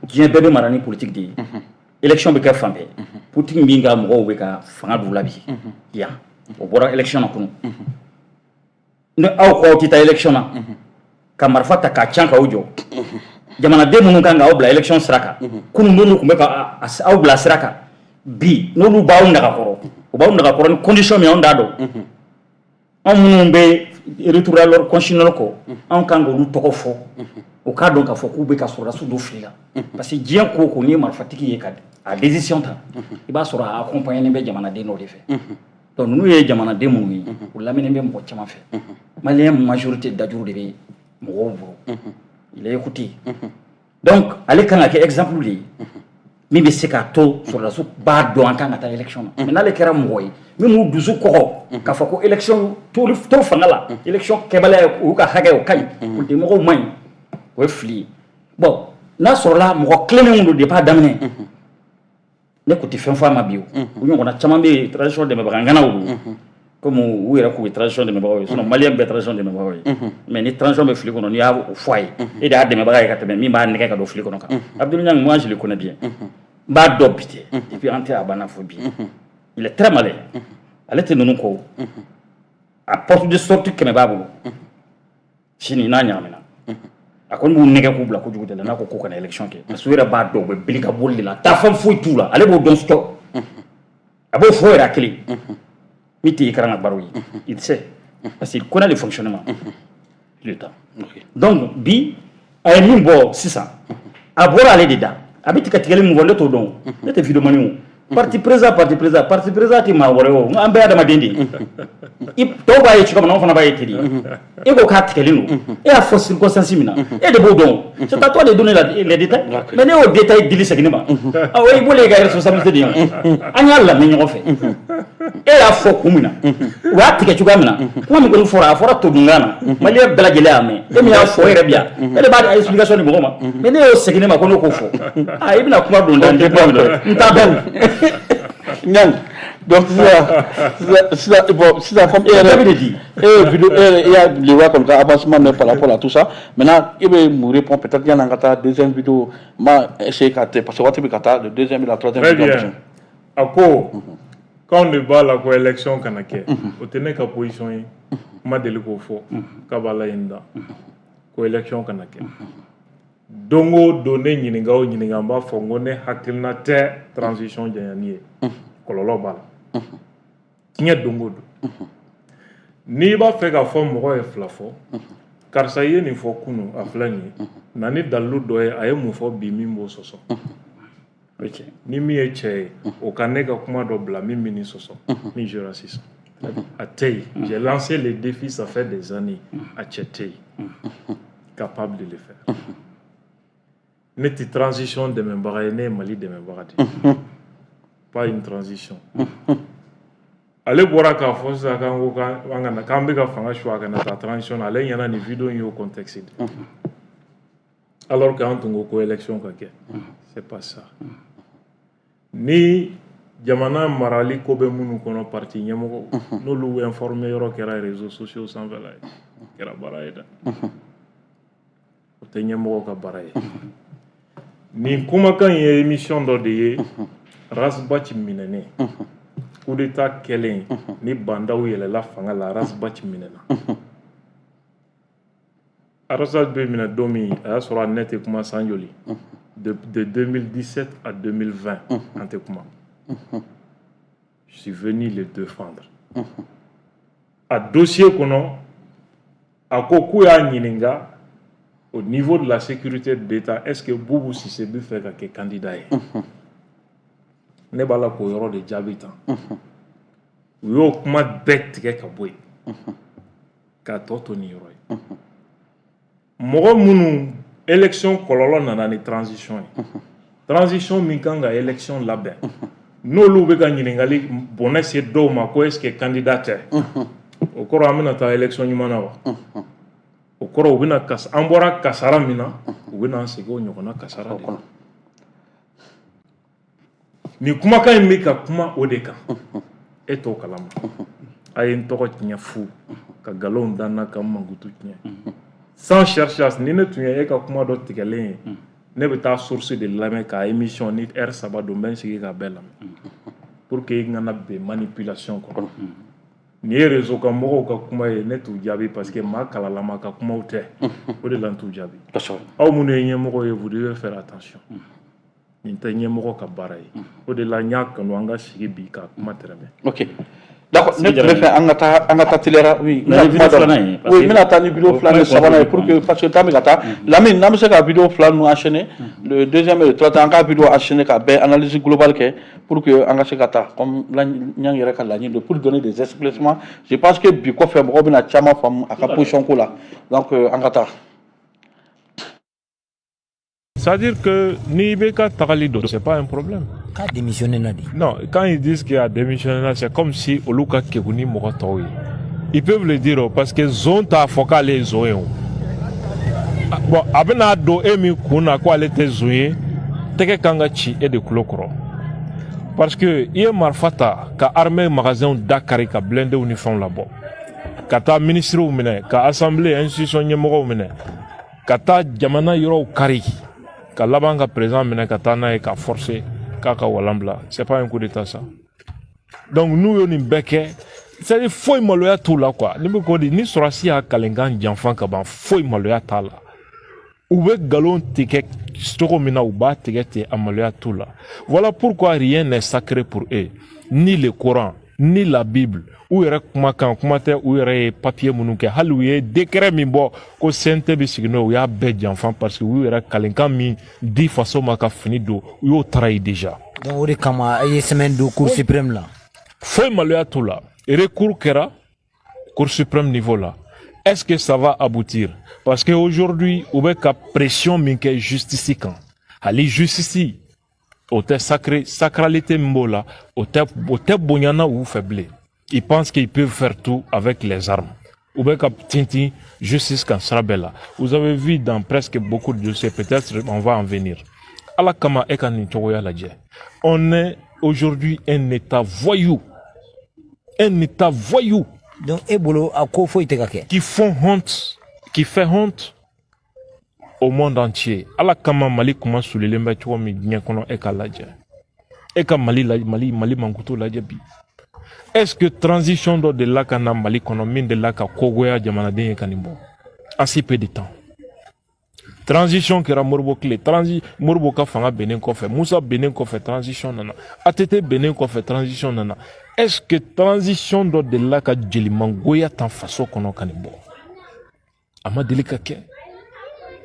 Diɲɛ bɛɛ bɛ mara ni politique de ye. Élection bɛ kɛ fan bɛɛ. Politique min ka mɔgɔw bɛ ka fanga d'u la bi yan, o bɔra élection na kunun. Ni aw ko aw tɛ taa élection na, ka marifa ta k'a can k'aw jɔ, jamanaden minnu kan k'aw bila élection sira kan kunun, n'olu tun bɛ ka aw bila sira kan bi, n'olu b'aw nagakɔrɔ, u b'aw nagakɔrɔ ni condition min, anw t'a dɔn. Anw minnu bɛ retour à l'ordre constitutionnel kɔ, anw kan k'olu tɔgɔ fɔ, u k'a dɔn k'a fɔ k'u bɛ ka sɔrɔdasiw don fili la. Parce que diɲɛ ko o ko, n'i ye marifatigi ye ka a décision ta, i b'a sɔrɔ a accompagné bɛ jamanaden dɔ de fɛ. Donc ninnu ye jamanaden minnu ye, u lamɛnnen bɛ mɔgɔ caman fɛ. Malien majorité dajuru de bɛ mɔgɔw bolo, il est écouté. Donc ale kan ka kɛ exemple de ye min bɛ se k'a to sɔrɔdasiw b'a dɔn an kan ka taa élection na. Mais n'ale kɛra mɔgɔ ye min m'u dusu kɔgɔ k'a fɔ ko élection to fanga la, élection kɛbaliya ye u ka hakɛ, o ka ɲi, politique mɔgɔw man ɲi, o ye fili ye. Bon, n'a sɔrɔla mɔgɔ tilennenw don depuis a daminɛ, ne ko tɛ fɛn fɔ a ma bi. O u ɲɔgɔnna caman bɛ yen, transition dɛmɛbaga ŋanaw don, comme u yɛrɛ k'u ye transition dɛmɛbagaw ye. Sinon Malien bɛɛ transition dɛmɛbagaw ye. Mais ni transition bɛ fili kɔnɔ, n'i y'a fɔ a ye, e de y'a dɛmɛbaga ye ka tɛmɛ min b'a nɛgɛ ka don fili kɔnɔ kan. Abdoul Niang, moi je le connais bien, n b'a dɔn bi tɛ, depuis an tɛ a banna fo bi. Il est très malin. Ale tɛ ninnu kɔ, a porte de sortie 100 b'a bolo. Sini n'a ɲagamina, a kɔni b'u nɛgɛ k'u bila kojugu de la. N'a ko k'u kana élection kɛ, parce que u yɛrɛ b'a dɔn u bɛ bili ka boli de la, taafan foyi t'u la. Ale b'o dɔn sutɔ, a b'o fɔ yɛrɛ a kelen min tɛ écran ka baro ye. Il sait, parce qu'il connaît le fonctionnement de l'État. Donc bi, a ye min bɔ sisan, a bɔra ale de da. A bɛ tigɛ tigɛli min fɔ, ne t'o dɔn, ne tɛ vidéoman o. Parti président, parti président, parti président tɛ maa wɛrɛ ye o, an bɛɛ ye adamaden de ye. Tɔw b'a ye cogo min na, anw fana b'a ye ten de. E ko k'a tigɛlen don, e y'a fɔ circonstance min na, e de b'o dɔn. C'est à toi de donner les détails. Mais ne y'o détail dili segin ne ma, awɔ, i b'o e ka responsabilité de ye. An y'a lamɛn ɲɔgɔn fɛ, e y'a fɔ kun min na, u y'a tigɛ cogoya min na, kuma min kɔni fɔra, a fɔra todunkan na, maliyɛn bɛɛ lajɛlen y'a mɛn. E min y'a fɔ, e yɛrɛ bi yan, e de b'a explication di mɔgɔ ma. Mais ne y'o segin ne ma ko ne k'o fɔ, ah, i bɛna kuma don n da, n tɛ kuma min dɔn, n t'a dɔn. Niang, donc sisan, bon, sisan comme e yɛrɛ bɛɛ de di. E ye vidéo, e yɛrɛ, e y'a le roi comme ça avancement mais par rapport à tout ça, maintenant e bɛ mun répond peut-être yanni an ka taa deuxième vidéo ma essayer ka tɛ, parce que waati bɛ ka taa, le deuxième et la troisième Très vidéo. bien. A ko k'anw de b'a la ko élection kana kɛ, o tɛ ne ka position ye. N ma deli k'o fɔ k'a b'a la yen da ko élection kana kɛ. Don o don, ne ɲininka o ɲininka, n b'a fɔ n ko ne hakilina tɛ transition janyani ye, kɔlɔlɔ b'a la diɲɛ. Don o don, n'i b'a fɛ k'a fɔ mɔgɔ ye fila fɔ, karisa, i ye nin fɔ kunun, a filɛ nin ye, na ni dalilu dɔ ye, a ye mun fɔ bi min b'o sɔsɔ? Ni min ye cɛ ye, o ka ne ka kuma dɔ bila min bɛ nin sɔsɔ min jɔra sisan, a tɛ yen. J'ai lancé le défi, ça fait des années, a cɛ tɛ yen capable de le faire. Ne tɛ transition dɛmɛbaga ye, ne ye Mali dɛmɛbaga de ye, pas une transition. Ale bɔra k'a fɔ sisan k'an ko k'an kana, k'an bɛ ka fanga su, a kana taa transition na. Ale ɲɛna nin vidéo in y'o contexte de, alors que an tun ko ko élection ka kɛ. C'est pas ça. Ni jamana marali ko bɛ minnu kɔnɔ, parti ɲɛmɔgɔw, n'olu informé yɔrɔ kɛra réseaux sociaux sanfɛla ye, kɛra baara ye dɛ, o tɛ ɲɛmɔgɔw ka baara ye. Nin kumakan in ye émission dɔ de ye. Ras Bath minɛnen, coup d'état kɛlen ni bandaw yɛlɛla fanga la, Ras Bath minɛna. Ras Bath bɛ minɛ don min, a y'a sɔrɔ a ne tɛ kuma san joli, de 2017 à 2020, an tɛ kuma. Je suis venu le défendre. A dossier kɔnɔ, a ko k'u y'a ɲininka au niveau de la sécurité d'État, est-ce que Boubou Cissé bɛ fɛ ka kɛ candidat ye? Ne b'a la k'o yɔrɔ de jaabi tan. U y'o kuma bɛɛ tigɛ ka bɔ yen k'a tɔ to nin yɔrɔ ye. Mɔgɔ minnu élection kɔlɔlɔ nana ni transition ye, transition min kan ka élection labɛn, n'olu bɛ ka ɲininkali bɔnɛ se dɔw ma ko est ce que candidat tɛ, o kɔrɔ an bɛna taa élection ɲuman na wa? O kɔrɔ u bɛna an bɔra kasara min na, u bɛna an segin o ɲɔgɔnna kasara de la. Nin kumakan in bɛ ka kuma o de kan, e t'o kalama. A ye n tɔgɔ tiɲɛ fu ka nkalonw da n na, ka n mankutu tiɲɛ sans chercher. Ni ne tun ye e ka kuma dɔ tigɛlen ye, ne bɛ taa source de lamɛn k'a émission ni heure 3 don, n bɛ n sigi k'a bɛɛ lamɛn pour que i kana bɛn manipulation kɔnɔ. Nin ye réseau kan mɔgɔw ka kuma ye, ne t'u jaabi parce que maa kalalama ka kumaw tɛ, o de la n t'u jaabi. Aw minnu ye ɲɛmɔgɔ ye, vous devez faire attention. Nin tɛ ɲɛmɔgɔ ka baara ye, o de la n y'a kanu an ka sigi bi ka kuma tɛrɛmɛ. Ok, d'accord. Ne tun bɛ fɛ an ka taa teliyara. Oui, Na ni vidéo filanan ye, parce oui, n que bɛna taa ni vidéo filanan ni sabanan ye pour que, parce que temps bɛ ka taa. Lamine, n'an bɛ se ka vidéo fila ninnu enchaîner, le deuxième et le troisième, an ka vidéo enchaîner ka bɛɛ analyse globale kɛ pour que an ka se ka taa comme Niang yɛrɛ ka laɲini don, pour donner des éclaircissements. Je pense que bi kɔfɛ, mɔgɔw bɛna caman faamu a ka position ko la. Donc an ka taa. C'est-à-dire que ni IBK tagali don, c'est pas un problème. K'a démissionné na de. Non, quand ils disent qu'il a démissionné, c'est comme si olu ka kegun ni mɔgɔ tɔw ye. Ils peuvent le dire o, parce que zon t'a fɔ k'ale ye zon ye o. Ah, bon, a bɛna don e min kun na ko ale tɛ zon ye, tɛgɛ kan ka ci e de tulo kɔrɔ. Parce que i ye marifa ta ka armée magasin da kari, ka blindéw ni fɛnw labɔ, ka taa ministres minɛ, ka assemblée institution ɲɛmɔgɔw minɛ, ka taa jamana yɔrɔw kari, ka laban ka président minɛ ka taa n'a ye ka forcer k'a ka walan bila. C'est pas un coup d'état, ça? Donc n'u ye nin bɛɛ kɛ, C'est à dire, foyi maloya t'u la quoi. Ni bɛ k'o de, ni sɔrɔdasi y'a kalenkan janfa ka ban, foyi maloya t'a la. U bɛ nkalon tigɛ cogo min na, u b'a tigɛ ten, a maloya t'u la. Voilà pourquoi rien n'est sacré pour eux, ni le Coran ni la Bible. U yɛrɛ kumakan kuma tɛ. U yɛrɛ ye papier minnu kɛ, hali u ye décret min bɔ ko CNT bɛ sigi n'o ye, u y'a bɛɛ janfa, parce que u yɛrɛ kalenkan min di faso ma ka fini don, u y'o trahir déjà. Donc o de kama a ye semaine don Cour suprême la. Foyi maloya t'u la. Recours kɛra Cour suprême niveau la. Est-ce que ça va aboutir? Parce que aujourd'hui, u bɛ ka pression min kɛ justice kan, hali justice o tɛ sacré, sacralité min b'o la, o tɛ bonyana u fɛ bilen. Ils pensent qu'ils peuvent faire tout avec les armes. U bɛ ka tintin justice kan sira bɛɛ la. Vous avez vu dans presque beaucoup de dossiers, peut-être on va en venir. Ala kama, e ka nin cogoya lajɛ. On est aujourd'hui un état voyou, un état voyou. Donc e bolo, a ko foyi tɛ ka kɛ. Qui font honte, qui fait honte au monde entier. Ala kama, Mali kuma sulilen bɛ cogo min diɲɛ kɔnɔ, e k'a lajɛ. E ka Mali la, Mali mankutu lajɛ bi. Est-ce que transition dɔ delila ka na Mali kɔnɔ min delila ka kogoya jamanaden ye ka nin bɔ en si peu de temps? Transition kɛra Modibo tile, Modibo ka fanga bennen kɔfɛ, Musa bennen kɔfɛ, transition nana. ATT bennen kɔfɛ, transition nana. Est-ce que transition dɔ delila ka jelimangoya tan faso kɔnɔ ka nin bɔ? A ma deli ka kɛ.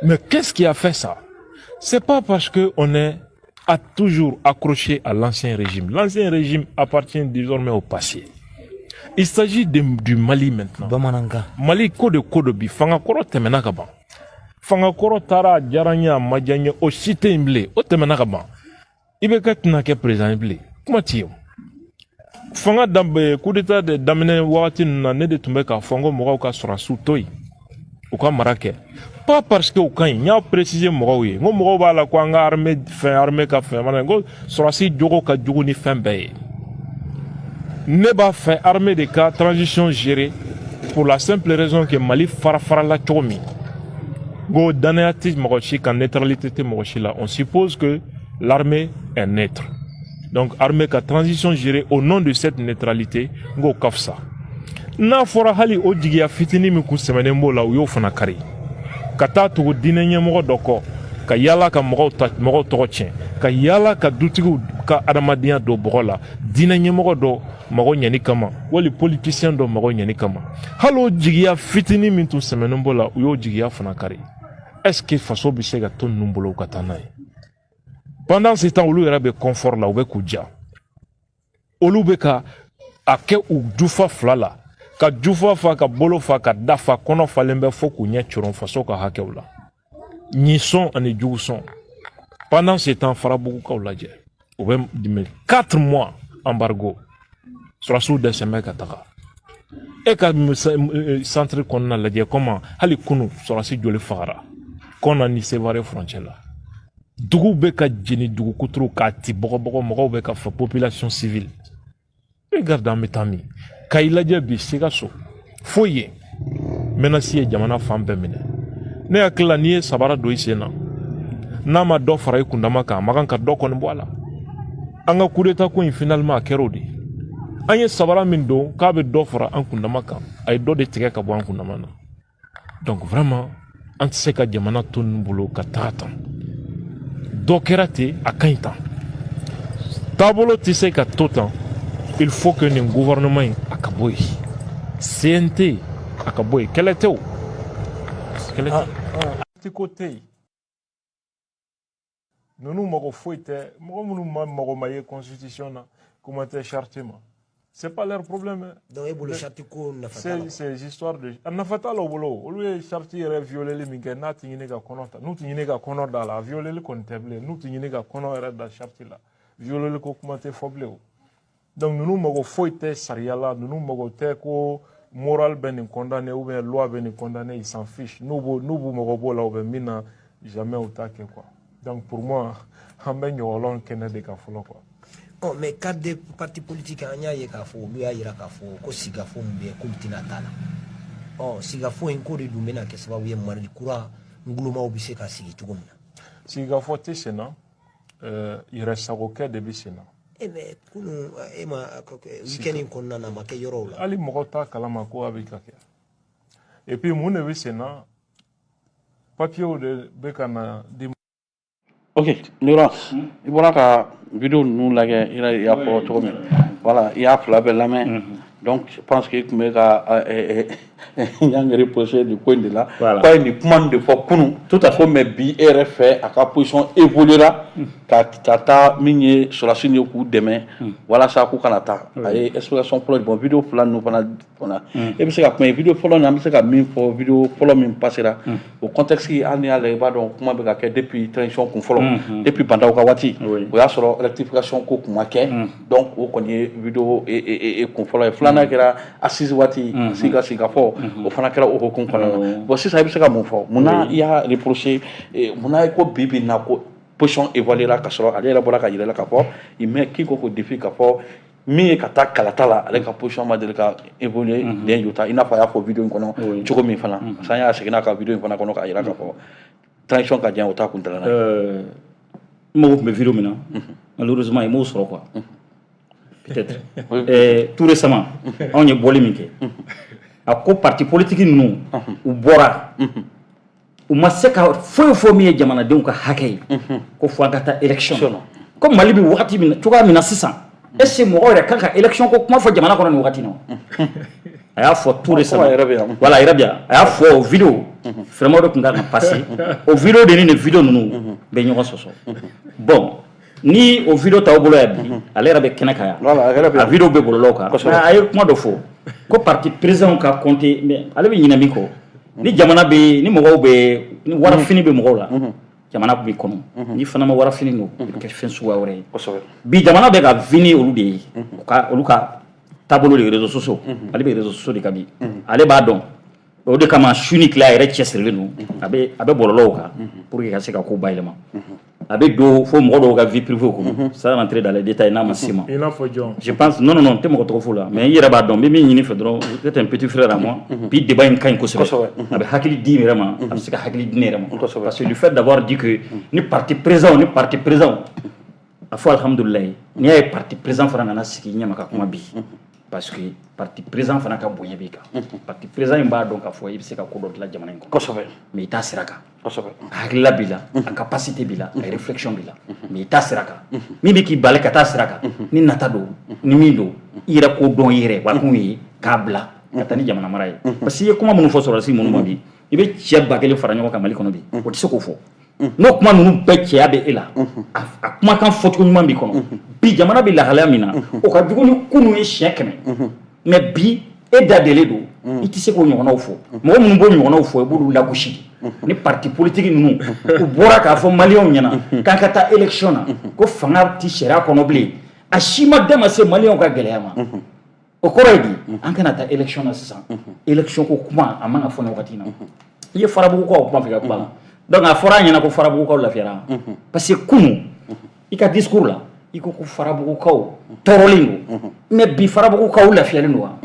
Mais qu'est-ce qui a fait ça? C'est pas parce que on est a toujours accroché à l'ancien régime. L'ancien régime appartient désormais au passé. Il s'agit du Mali maintenant. Bamanankan. Mali ko de ko dɔ bi, fanga kɔrɔ tɛmɛna ka ban. Fanga kɔrɔ taara, a diyara n ye, a ma diya n ye, o si tɛ yen bilen, o tɛmɛna ka ban. IBK tɛna kɛ président ye bilen, kuma tɛ yen o. Fanga danbe, coup d'état de daminɛ wagati ninnu na, ne de tun bɛ k'a fɔ n ko mɔgɔw ka sɔrɔdasiw to yen, u ka mara kɛ. Pas parce que u ka ɲi. N y'a préciser mɔgɔw ye, n ko mɔgɔw b'a la ko an ka armée fɛn, armée ka fɛn mana, n ko sɔrɔdasi jogo ka jugu ni fɛn bɛɛ ye. Ne b'a fɛ armée de ka transition gérer, pour la simple raison que Mali fara farala cogo min, n ko danaya tɛ mɔgɔ si kan, neutralité tɛ mɔgɔ si la. On suppose que l'armée est neutre, donc armée ka transition gérer au nom de cette neutralité, n k'o ka fisa. N'a fɔra hali o jigiya fitinin min kun sɛmɛnen b'o la, u y'o fana kari ka taa tugu diinɛ ɲɛmɔgɔ dɔ kɔ, ka yala ka mɔgɔw ta, mɔgɔw tɔgɔ tiɲɛ, ka yala ka dutigiw ka adamadenya don bɔgɔ la, diinɛ ɲɛmɔgɔ dɔ mago ɲɛni kama, wali politicien dɔ mago ɲɛni kama. Hali o jigiya fitinin min tun sɛmɛnen b'o la, u y'o jigiya fana kari. Est ce que faso bɛ se ka to ninnu bolo ka taa n'a ye? Pendant ce temps, olu yɛrɛ bɛ confort la, u bɛ k'u ja, olu bɛ ka a kɛ u jufa fila la, ka jufa fa, ka bolo fa, ka da fa, kɔnɔ falen bɛ fo k'u ɲɛ coron faso ka hakɛw la, ɲisɔn ani jugusɔn. Pendant ce temps, Farabugukaw lajɛ, u bɛ dimi 4 mois embargo, sɔrɔdasiw dɛsɛ bɛ ka taga. E ka centre kɔnɔna lajɛ, comment hali kunu sɔrɔdasi joli fagara Kɔna ni Sevare frontière la. Duguw bɛ ka jeni, dugu kuturu k'a ti bɔgɔbɔgɔ, mɔgɔw bɛ ka fɔ, population civile. Regarde, an bɛ taa min ka i lajɛ bi, Sikaso foyi ye menace ye jamana fan bɛɛ minɛ. Ne hakili la, n'i ye sabara don i sen na, n'a ma dɔ fara i kundama kan, a ma kan ka dɔ kɔni bɔ a la. An ka coup d'état ko in, finalement a kɛra o de ye. An ye sabara min don k'a bɛ dɔ fara an kundama kan, a ye dɔ de tigɛ ka bɔ an kundama na. Donc vraiment, an tɛ se ka jamana to ninnu bolo ka taga tan. Dɔ kɛra ten, a ka ɲi tan, taabolo tɛ se ka to tan. Il faut que nin gouvernement in a ka bɔ yen, CNT a ka bɔ yen. Kɛlɛ tɛ o, kɛlɛ tɛ, ko tɛ yen. Ninnu mago foyi tɛ. Mɔgɔ minnu ma mago ma ye constitution na, kuma tɛ charte ma, c'est pas leur problème, hein. Donc e bolo, charte ko nafa t'a la. C'est histoires de, a nafa t'a la u bolo. Olu ye charte yɛrɛ violeli min kɛ, n'a tɛ ɲini ka kɔnɔ ta, n'u tɛ ɲini ka kɔnɔ da la, a violeli kɔni tɛ bilen. N'u tɛ ɲini ka kɔnɔ yɛrɛ da charte la, violeli ko kuma tɛ fɔ bilen o. Donc ninnu mago foyi tɛ sariya la, ninnu mago tɛ ko moral bɛ nin condamné ou bien loi bɛ nin condamné, ils s'en fichent. N'u b'u mago b'o la, u bɛ min na, jamais u t'a kɛ quoi. Donc pour moi, an bɛ ɲɔgɔlɔn kɛnɛ de kan fɔlɔ quoi. Ɔ, mais cadre de parti politique, an y'a ye k'a fɔ olu y'a yira k'a fɔ ko sigafo min bɛ yen, k'olu tɛna t'a la. Ɔ, sigafo in ko de dun bɛna kɛ sababu ye Mali kura ngulomaw bɛ se ka sigi cogo min na. Sigikafɔ tɛ sen na, yɛrɛsagokɛ de bɛ sen na. E mais kunun, e ma week-end in kɔnɔna na, a ma kɛ yɔrɔw la? Hali mɔgɔ t'a kalama ko a bɛ ka kɛ. Et puis mun de bɛ sen na? Papiyew de bɛ ka na di. Ok, Laurence, i bɔra ka vidéo ninnu lajɛ, i yɛrɛ y'a fɔ cogo min, voilà, i y'a fila bɛɛ lamɛn. Donc je pense que i tun bɛ ka Niang reprocher nin ko in de la. Voilà. K'a ye nin kuma nin de fɔ kunun. Tout à fait. Ko mais bi, e yɛrɛ fɛ, a ka position évoluera ka taa min ye sɔrɔdasi ye k'u dɛmɛ walasa k'u kana taa. A ye explication fɔlɔ di. Bon, vidéo fila ninnu fana, e bɛ se ka kuma ye vidéo fɔlɔ nin, an bɛ se ka min fɔ, vidéo fɔlɔ min passera, o contexte, hali n'i y'a lajɛ, i b'a dɔn kuma bɛ ka kɛ depuis transition kun fɔlɔ, depuis Bah N'Daw ka waati. O y'a sɔrɔ rectification ko kun ma kɛ. Donc o kɔni ye vidéo kun fɔlɔ ye. Filanan kɛra assise waati, sigi ka sigi ka fɔ, o fana kɛra o hukumu kɔnɔna na. Bon, sisan i bɛ se ka mun fɔ? Munna i y'a reprocher? Munna i ko bi bi in na ko position évoluera, ka sɔrɔ ale yɛrɛ bɔra ka yira la k'a fɔ il met quiconque au défi k'a fɔ min ye ka taa kalata la, ale ka position ma deli ka évoluer den jota, i n'a fɔ a y'a fɔ vidéo in kɔnɔ cogo min fana? Parce que an y'a segin n'a ka vidéo in fana kɔnɔ k'a yira k'a fɔ transition ka jan, o t'a kuntala ye. N mago tun bɛ vidéo min na, malheureusement i m'o sɔrɔ quoi. Peut-être tout récemment, anw ye bɔli min kɛ, a ko parti politique ninnu, u bɔra, u ma se ka foyi fɔ min ye jamanadenw ka hakɛ ye, ko fo an ka taa élection na, ko Mali bɛ wagati min na, cogoya min na sisan, est ce que mɔgɔw yɛrɛ kan ka élection ko kuma fɔ jamana kɔnɔ nin wagati in na? A y'a fɔ tout récemment. A yɛrɛ bɛ yan. Voilà, a yɛrɛ bɛ yan. A y'a fɔ o vidéo vraiment de tun kan ka passer. O vidéo de ni nin vidéo ninnu bɛ ɲɔgɔn sɔsɔ. Bon, ni o vidéo t'aw bolo yan bi, ale yɛrɛ bɛ kɛnɛ kan yan. Voilà, a yɛrɛ bɛ yan. A vidéo bɛ bɔlɔlɔw kan. Kosɛbɛ. Mais a ye kuma dɔ fɔ ko parti président ka compter, mais ale bɛ ɲinɛ min kɔ, ni jamana bɛ, ni mɔgɔw bɛ, ni warafini bɛ mɔgɔw la, jamana b'i kɔnɔ. N'i fana ma warafini don, i bɛ kɛ fɛn suguya wɛrɛ ye. Bi jamana bɛ ka vini olu de ye, u ka olu ka taabolo de ye réseaux sociaux. Ale bɛ réseaux sociaux de kan bi, ale b'a dɔn. O de kama su ni tile a yɛrɛ cɛsirilen don, a bɛ bɔlɔlɔw kan pour que ka se ka ko bayɛlɛma. A bɛ don fo mɔgɔ dɔw ka vie privée kɔnɔ, sans rentrer dans les détails, n'a ma se ma. I n'a fɔ jɔn? Je pense, non, non, non, n tɛ mɔgɔ tɔgɔ fɔ la, mais i yɛrɛ b'a dɔn. N bɛ min ɲini fɛ dɔrɔn, vous êtes un petit frère à moi. Bi débat in ka ɲi kosɛbɛ. A bɛ hakili di n yɛrɛ ma, a bɛ se ka hakili di ne yɛrɛ ma. Parce que le fait d'avoir dit que ni parti président, ni parti président, a fɔ alhamdulilayi, n'i y'a ye parti président fana nana sigi i ɲɛma ka kuma bi, parce que parti président fana ka bonya b'i kan. Parti président in b'a dɔn k'a fɔ i bɛ se ka ko dɔ dilan jamana in kɔnɔ. Mais i t'a sira kan. A hakilila b'i la, a capacité b'i la, a réflexion b'i la, mais i t'a sira kan. Min bɛ k'i bali ka taa sira kan, ni nata don, ni min don, i yɛrɛ k'o dɔn i yɛrɛ wakun ye k'a bila ka taa ni jamana mara ye. Parce que i ye kuma minnu fɔ sɔrɔdasi minnu ma bi, i bɛ cɛ 1000 fara ɲɔgɔn kan Mali kɔnɔ bi, o tɛ se k'o fɔ. N'o kuma ninnu bɛɛ cɛya bɛ e la, a kumakan fɔcogo ɲuman b'i kɔnɔ. Bi jamana bɛ lahalaya min na, o ka jugu ni kunun ye siɲɛ 100. Mais bi e da delen don, i tɛ se k'o ɲɔgɔnnaw fɔ. Mɔgɔ minnu b'o ɲɔgɔnnaw fɔ, i b'olu lagosi de. Ni parti politique ninnu, u bɔra k'a fɔ maliyɛnw ɲɛna k'an ka taa élection na, ko fanga ti sariya kɔnɔ bilen, a si ma da ma se maliyɛnw ka gɛlɛya ma. O kɔrɔ ye di? An kana taa élection na sisan. Élection ko kuma, a man ka fɔ nin wagati in na. I ye Farabugukaw kuma fɔ i ka kuma la. Donc a fɔra an ɲɛna ko Farabugukaw lafiyara, parce que kunun i ka discours la, i ko ko Farabugukaw tɔɔrɔlen don, mais bi Farabugukaw lafiyalen don wa?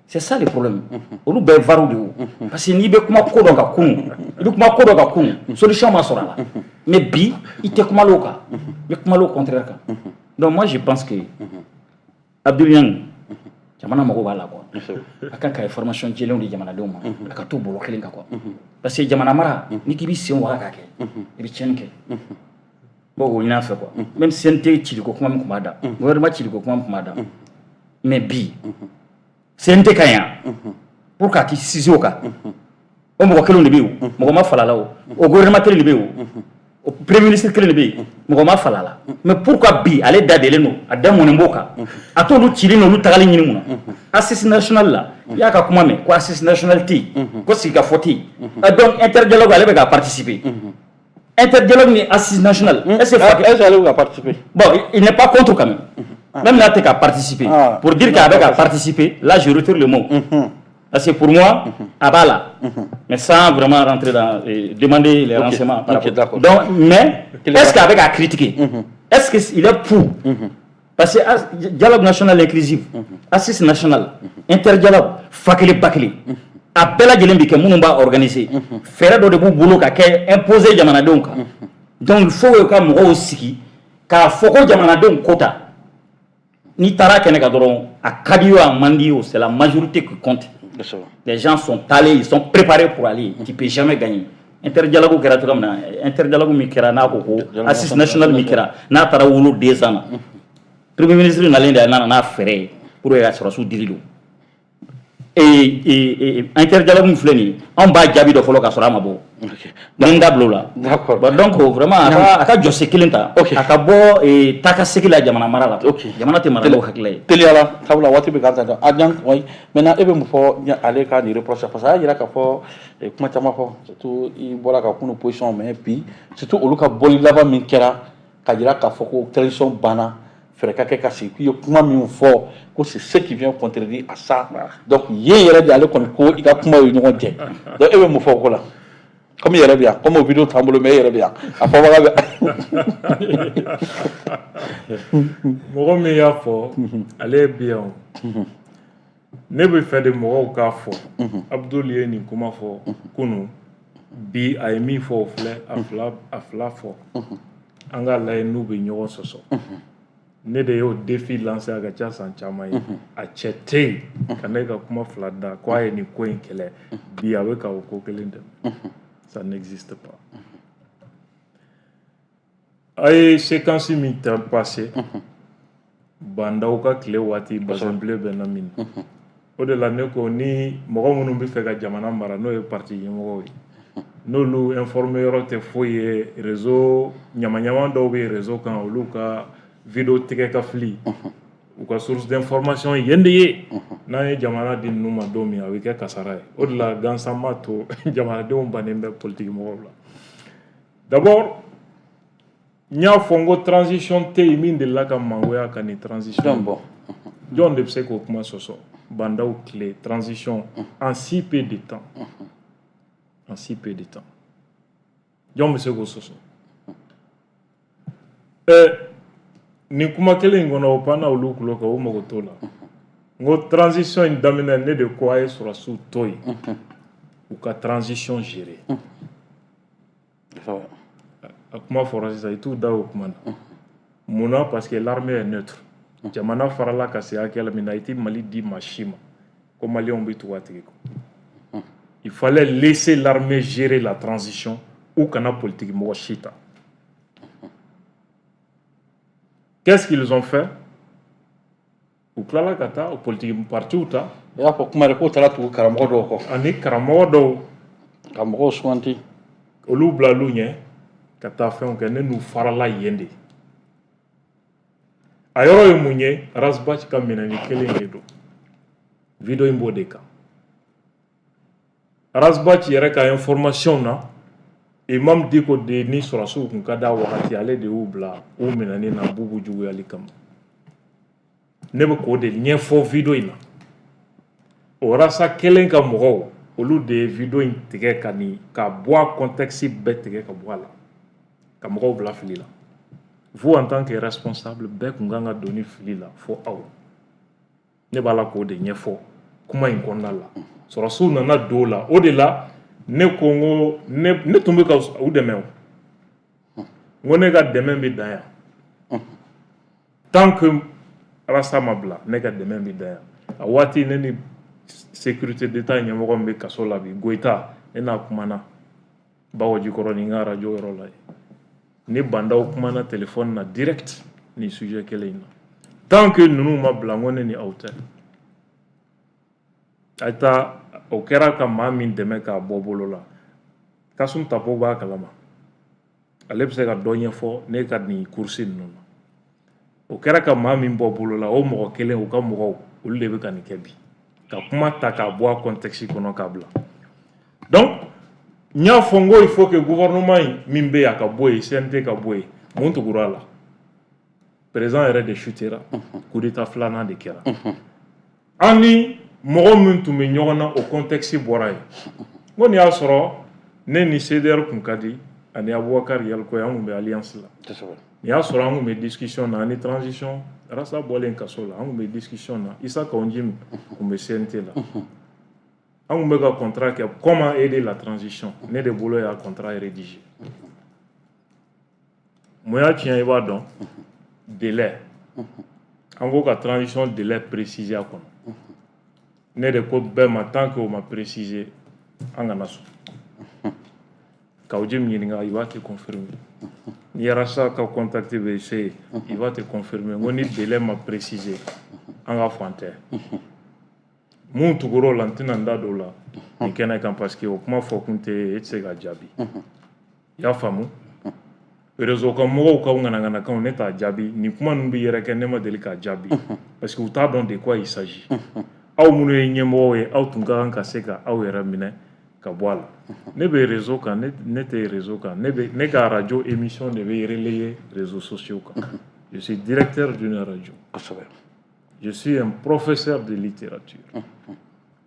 C'est ça le problème. Olu bɛɛ ye variw de ye o. Parce que n'i bɛ kuma ko dɔ kan kunun, i bɛ kuma ko dɔ kan kunun, solution ma sɔrɔ a la, mais bi i tɛ kuma l'o kan, i bɛ kuma l'o contraire kan. Donc moi je pense que Abdoul Niang, jamana mago b'a la quoi. A kan ka information jɛlenw di jamanadenw ma, a ka to bɔlɔ kelen kan quoi. Parce que jamana mara, n'i k'i b'i sen waga k'a kɛ, i bɛ tiɲɛni kɛ. Bon, o ɲini an fɛ quoi. Même CNT ciliko kuma min tun b'a da, gouvernement ciliko kuma min tun b'a da, mais bi CNT ka ɲi yan pour k'a k'i sinsin o kan, o mɔgɔ kelenw de bɛ yen, o mɔgɔ ma fala la, o gouvernement kelen de bɛ yen, o premier ministre kelen de bɛ yen, mɔgɔ ma fala la. Mais pourquoi bi ale da delen don, a da mɔnen b'o kan, a t'olu cili n'olu tagali ɲini mun na? Assise nationale la, i y'a ka kuma mɛn ko assise nationale tɛ yen, ko sigikafɔ tɛ yen. Donc interdialogue, ale bɛ ka participer interdialogue ni assise nationale, est-ce que Est-ce que ale bɛ ka participer? Bon, il n'est pas contre quand même. Même là, tu qu'à participer. Ah, pour dire qu'il avait qu'à participer, là, je retire le mot. Parce que pour moi, a b'a la. Mais sans vraiment rentrer dans et demander les renseignements par rapport. Donc, mais, est-ce qu'il avait qu'à critiquer? Est-ce qu'il est pour? Parce que dialogue national inclusif, assise nationale, interdialogue, fakele bakele, a bɛɛ lajɛlen bi kɛ, minnu b'a organiser, fɛɛrɛ dɔ de b'u bolo ka kɛ imposer jamanadenw kan. Donc il faut ka mɔgɔw sigi. K'a fɔ ko jamanadenw ko ta, n'i taara kɛnɛ kan dɔrɔn, a ka di o, a man di o, c'est la majorité qui compte. Les gens sont allés, ils sont préparés pour aller. Tu peux jamais gagner. Interdialogue kɛra cogoya min na, interdialogue min kɛra, n'a ko ko assise nationale min kɛra, n'a taara wolo 2 ans na, premier ministre nalen de, a nana n'a fɛɛrɛ ye pour que ka sɔrɔsiw dili don. Interdialogue min filɛ nin ye, anw b'a jaabi dɔ fɔlɔ ka sɔrɔ a ma bɔ. N bɛ n da bila o la. D'accord. Bon, donc vraiment a ka jɔsen kelen ta, a ka bɔ taa ka segin la jamana mara la. Jamana tɛ mara n'o hakilila ye. Teliyala, sabula waati bɛ k'an ta. Adjan, oui, maintenant e bɛ mun fɔ ale ka nin reproche? Parce que a y'a jira k'a fɔ kuma caman fɔ, surtout i bɔra ka kunu position, mais bi surtout olu ka bɔli laban min kɛra ka jira k'a fɔ ko transition banna, fɛɛrɛ ka kɛ ka sigi, k'i ye kuma min fɔ ko c'est ce qui vient contredire à ça. Donc yen yɛrɛ de, ale kɔni ko i ka kuma ye ɲɔgɔn jɛ. Donc e bɛ mun fɔ o ko la? Comme i yɛrɛ bɛ yan, comme o vidéo t'an bolo, mais e yɛrɛ bɛ yan, a fɔbaga bɛ. Mɔgɔ min y'a fɔ, ale bi yan. Ne bɛ fɛ de mɔgɔw k'a fɔ, Abdul ye nin kuma fɔ kunun, bi a ye min fɔ, o filɛ, a fila fɔ, an k'a lajɛ n'u bɛ ɲɔgɔn sɔsɔ. Ne de y'o défi lancé, a ka ca san caman ye, a cɛ tɛ yen ka ne ka kuma fila da ko a ye nin ko in kɛlɛ, bi a bɛ ka o ko kelen dɛmɛ. Ça n'existe pas. A ye séquence min ta passé Bandaw ka tile waati, bazin bleu bɛ na min na, o de la ne ko ni mɔgɔ minnu bɛ fɛ ka jamana mara, n'o ye parti ɲɛmɔgɔw ye, n'olu informé yɔrɔ tɛ foyi ye, réseau ɲamaɲama dɔw bɛ réseau kan, olu ka vidéo tigɛ ka fili, u ka source d'information yen de ye. N'an ye jamana di ninnu ma don min, a bɛ kɛ kasara ye. O de la gansan m'a to jamanadenw bannen bɛ politique mɔgɔw la. D'abord, n y'a fɔ n ko transition tɛ yen min delila ka mangoya ka nin transition. Bɔ. Jɔn de bɛ se k'o kuma sɔsɔ? Bandaw tile transition, en si peu de temps, en si peu de temps, jɔn bɛ se k'o sɔsɔ? Nin kuma kelen in kɔnɔ, o panna olu tulo kan, o mago t'o la. N ko transition in daminɛ, ne de ko a ye sɔrɔsiw to yen, u ka transition gérer. A kuma fɔra sisan, i t'u da o kuma na. Munna? Parce que l'armée est neutre. Jamana farala ka se hakɛ la min na, i tɛ Mali di maa si ma ko maliyɛnw bɛ tugu a tigi kɔ. Il fallait laisser l'armée gérer la transition, u kana politique mɔgɔ si ta. Qu'est-ce qu'ils ont fait? U tilala ka taa o politique partiw ta. I y'a fɔ kuma yɛrɛ k'o taara tugu karamɔgɔ dɔw kɔ. Ani karamɔgɔ dɔw. Ka mɔgɔw suganti. Olu bilal'u ɲɛ ka taa fɛnw kɛ. Ne n'u farala yen de. A yɔrɔ ye mun ye? Ras Bath ka minɛni kelen de don. Vidéo in b'o de kan. Ras Bath yɛrɛ ka information na, Imam Dicko de ni sɔrɔsiw kun ka d'a wagati, ale de y'u bila u minɛni na Bubu juguyali kama. Ne bɛ k'o de ɲɛfɔ vidéo in na. O rasa kelen ka mɔgɔw, olu de ye vidéo in tigɛ ka nin ka bɔ a contexte bɛɛ tigɛ ka bɔ a la, ka mɔgɔw bila fili la. Vous, en tant que responsable, bɛɛ kun kan ka don ni fili la fo aw. Ne b'a la k'o de ɲɛfɔ kuma in kɔnɔna la. Sɔrɔsiw nana don o la. O de la ne ko n ko ne tun bɛ ka u dɛmɛ. O n ko ne ka dɛmɛ bɛ dan yan. Tant que Rasta ma bila, ne ka dɛmɛ bɛ dan yan. A waati, ne ni sécurité d'État ɲɛmɔgɔ min bɛ kaso la bi, Goyita, ne n'a kumana Bawajikɔrɔ ni n ka arajo yɔrɔ la yen. Ni Bandaw kumana téléphone na direct ni sujet kelen in na. Tant que ninnu ma bila, n ko ne ni aw tɛ. A ye taa, o kɛra ka maa min dɛmɛ k'a bɔ bolo la, Kasum Tapo b'a kalama, ale bɛ se ka dɔ ɲɛfɔ ne ka nin course ninnu na. O kɛra ka maa min bɔ bolo la, o mɔgɔ kelen, u ka mɔgɔw, olu de bɛ ka nin kɛ bi, ka kuma ta k'a bɔ a contexte kɔnɔ k'a bila. Donc n y'a fɔ n ko il faut que gouvernement in min bɛ yen, a ka bɔ yen, CNT ka bɔ yen. Mun tugura a la? Président yɛrɛ de chutera, coup d'état filanan de kɛra. An ni mɔgɔ min tun bɛ ɲɔgɔn na, o contexte bɔra yen. N ko nin y'a sɔrɔ ne ni CDR kun ka di, ani Abubakar Yalcouyé, an kun bɛ alliance la. Nin y'a sɔrɔ an kun bɛ discussion na ani transition. Rasta bɔlen kaso la, an kun bɛ discussion na. Issa Kaou N'Djim kun bɛ CNT la. An kun bɛ ka contrat kɛ, comment aider la transition. Ne de bolo y'a contrat rédigé. Mun y'a tiɲɛ, i b'a dɔn, délai, an ko ka transition délai préciser a kɔnɔ. Ne de ko bɛɛ ma, tant que o ma préciser, an kana sɔn. Kaou Djim ɲininka, il va te confirmer. Ni Yarasa ka contact bɛ se, il va te confirmer. N ko ni délai ma préciser, an ka fɔ an tɛ mun tugur'o la. N tɛna n da don o la nin kɛnɛ kan, parce que o kuma fɔ kun tɛ, e tɛ se k'a jaabi. I y'a faamu? Réseau kan mɔgɔw ka ŋanaŋanakanw, ne t'a jaabi. Nin kuma ninnu bɛ yɛrɛ kɛ, ne ma deli k'a jaabi, parce que u t'a dɔn de quoi il s'agit. Aw minnu ye ɲɛmɔgɔw ye, aw tun ka kan ka se ka aw yɛrɛ minɛ ka bɔ a la. Ne bɛ réseau kan, ne tɛ réseau kan, ne bɛ ne ka radio émission de bɛ relayer réseaux sociaux kan. Je suis directeur d'une radio. Je suis un professeur de littérature.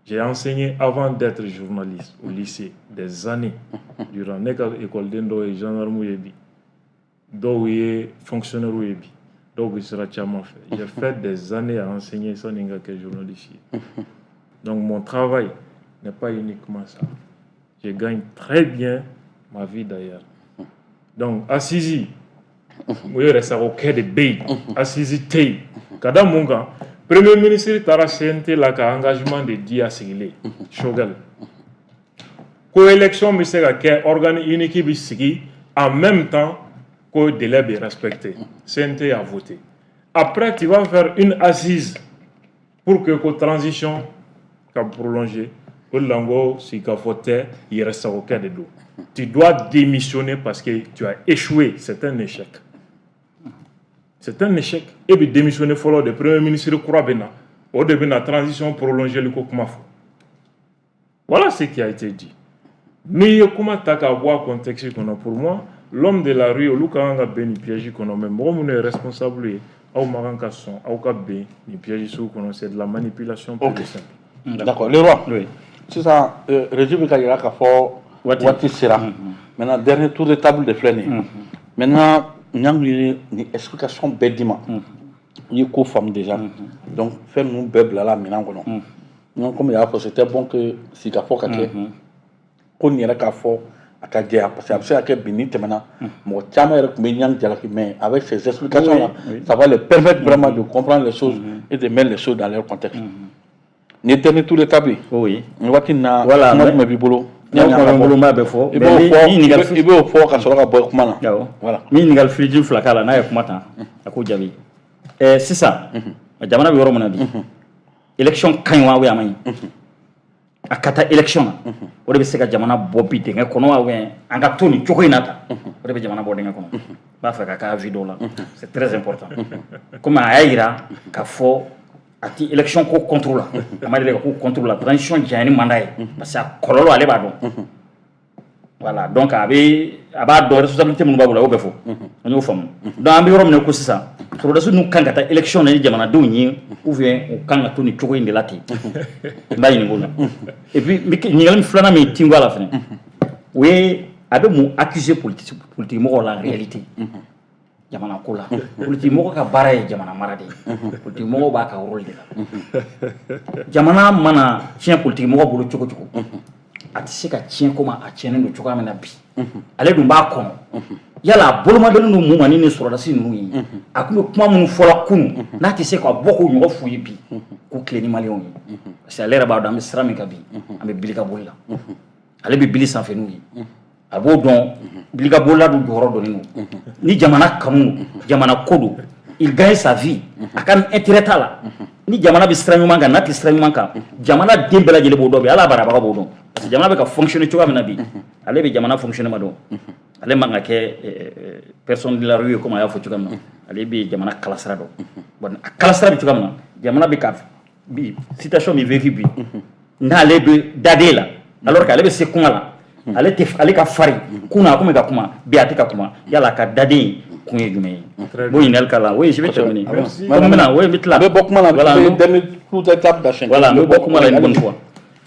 J'ai enseigné avant d'être journaliste au lycée, des années durant. Ne ka école dɔw ye gendarme ye bi, dɔw ye fonctionnaire ye bi, dɔw bɛ sira caman fɛ. J'ai fait des années à enseigner sani n ka kɛ journaliste ye. Donc mon travail n'est pas uniquement ça. Je gagne très bien ma vie d'ailleurs. Donc assise o yɛrɛ sagokɛ de bɛ yen, assise tɛ yen. Ka da mun kan? Premier ministre taara CNT la ka engagement de di a sigilen Choguel ko élection bɛ se ka kɛ, organe unique bɛ sigi, en même temps ko délai bɛ respecté. CNT a voté. Après, tu vas faire une assise pour que ko transition ka prolonger. O de la n ko sigikafɔ tɛ, yɛrɛsagokɛ de don. Tu dois démissionner parce que tu as échoué. C'est un échec, c'est un échec. E bɛ démissionner fɔlɔ de, premier ministre kura bɛ na, o de bɛ na transition prolonger ko kuma fɔ. Voilà ce qui a été dit. N'i ye kuma ta k'a bɔ a contexte kɔnɔ, pour moi, l'homme de la rue, olu ka kan ka bɛn nin piège kɔnɔ, mais mɔgɔ minnu ye responsable ye, aw ma kan ka sɔn aw ka bɛn nin piège sugu kɔnɔ. C'est de la manipulation pure et simple. D'accord, le roi. Oui. Sisan régime bɛ ka yira k'a fɔ waati sera. Maintenant, dernier tour de table de filɛ nin ye. Maintenant, Niang ye nin explication bɛɛ d'i ma, i ye ko faamu déjà. Donc fɛn ninnu bɛɛ bilala minɛn kɔnɔ. Donc comme il y'a fɔ, c'était bon que sigikafɔ ka kɛ, ko nin yɛrɛ k'a fɔ a ka jɛya, parce que a bɛ se ka kɛ bi ni tɛmɛna, mɔgɔ caman yɛrɛ tun bɛ Niang jalaki, mais avec ces explications là, ça va les permettre vraiment de comprendre les choses et de mettre les choses dans leur contexte. Nin ye dernier tour de table ye. Nin waati in na, kuma jumɛn b'i bolo? Ne kuma bɛ n bolo, n b'a bɛɛ fɔ. I b'o fɔ, i b'o fɔ ka sɔrɔ ka bɔ kuma na. Awɔ. Voilà. N bɛ ɲininkali filiji fila k'a la, n'a ye kuma ta, a k'o jaabi. Sisan jamana bɛ yɔrɔ min na bi, élection ka ɲi wa, ou bien a man ɲi? A ka taa élection na, o de bɛ se ka jamana bɔ bi dingɛ kɔnɔ wa, ou bien an ka to nin cogo in na tan, o de bɛ jamana bɔ dingɛ kɔnɔ? N b'a fɛ ka k'a avis dɔw la, c'est très important. Komi a y'a yira k'a fɔ a ti élection ko contre la, a ma deli ka ko contre la, transition janyani man d'a ye, parce que a kɔlɔlɔ ale b'a dɔn. Voilà, donc a bɛ a b'a dɔn responsabilité minnu b'a bolo, a y'o bɛɛ fɔ, an y'o faamu. Donc an bɛ yɔrɔ min na ko sisan, sɔrɔdasi ninnu kan ka taa élection na ni jamanadenw ye, ou bien u kan ka to nin cogo in de la ten? N b'a ɲininka o la. Et puis n bɛ ɲininkali filanan min tinko a la fɛnɛ, o ye a bɛ mun accuser politique mɔgɔw la en réalité jamana ko la? Politique mɔgɔ ka baara ye jamana mara de ye. Politique mɔgɔw b'a ka rôle de la. Jamana mana tiɲɛ politique mɔgɔ bolo cogo cogo, a tɛ se ka tiɲɛ komi a tiɲɛnen don cogoya min na bi. Ale dun b'a kɔnɔ. Yala a bolomadɔnnen don mun ma ni sɔrɔdasi ninnu ye? A tun bɛ kuma minnu fɔla kunun, n'a tɛ se ka bɔ k'o ɲɔgɔn f'u ye bi, k'u tilen ni maliyɛnw ye, parce que ale yɛrɛ b'a dɔn an bɛ sira min kan bi, an bɛ bili ka boli la, ale bɛ bili sanfɛ n'u ye. A b'o dɔn, bili ka bolila dun jɔyɔrɔ dɔnnen don ni jamana kanu, jamana ko don. Il gagne sa vie, a ka intérêt t'a la. Ni jamana bɛ sira ɲuman kan, n'a tɛ sira ɲuman kan, jamana den bɛɛ lajɛlen b'o dɔn bi, ala barabaga b'o dɔn, parce que jamana bɛ ka fonctionner cogoya min na bi, ale bɛ jamana fonctionner ma dɔn. Ale man ka kɛ personne de la rue ye, comme a y'a fɔ cogoya min na, ale bɛ jamana kalasira dɔn. Bon, a kalasira bɛ cogoya min na, jamana bɛ ka bi situation min vécu bi, n'ale bɛ daden la, alors que ale bɛ se kuma la, ale tɛ, ale ka farin kunun a kun bɛ ka kuma, bi a tɛ ka kuma. Yala a ka daden kun ye jumɛn ye? Bon, ɲininkali k'a la. Oui, je vais terminer. Comme maintenant, oui, n bɛ tila. A bɛ bɔ kuma la. Voilà. Dernier tour de table da siɲɛ. Voilà, n bɛ bɔ kuma la une bonne fois.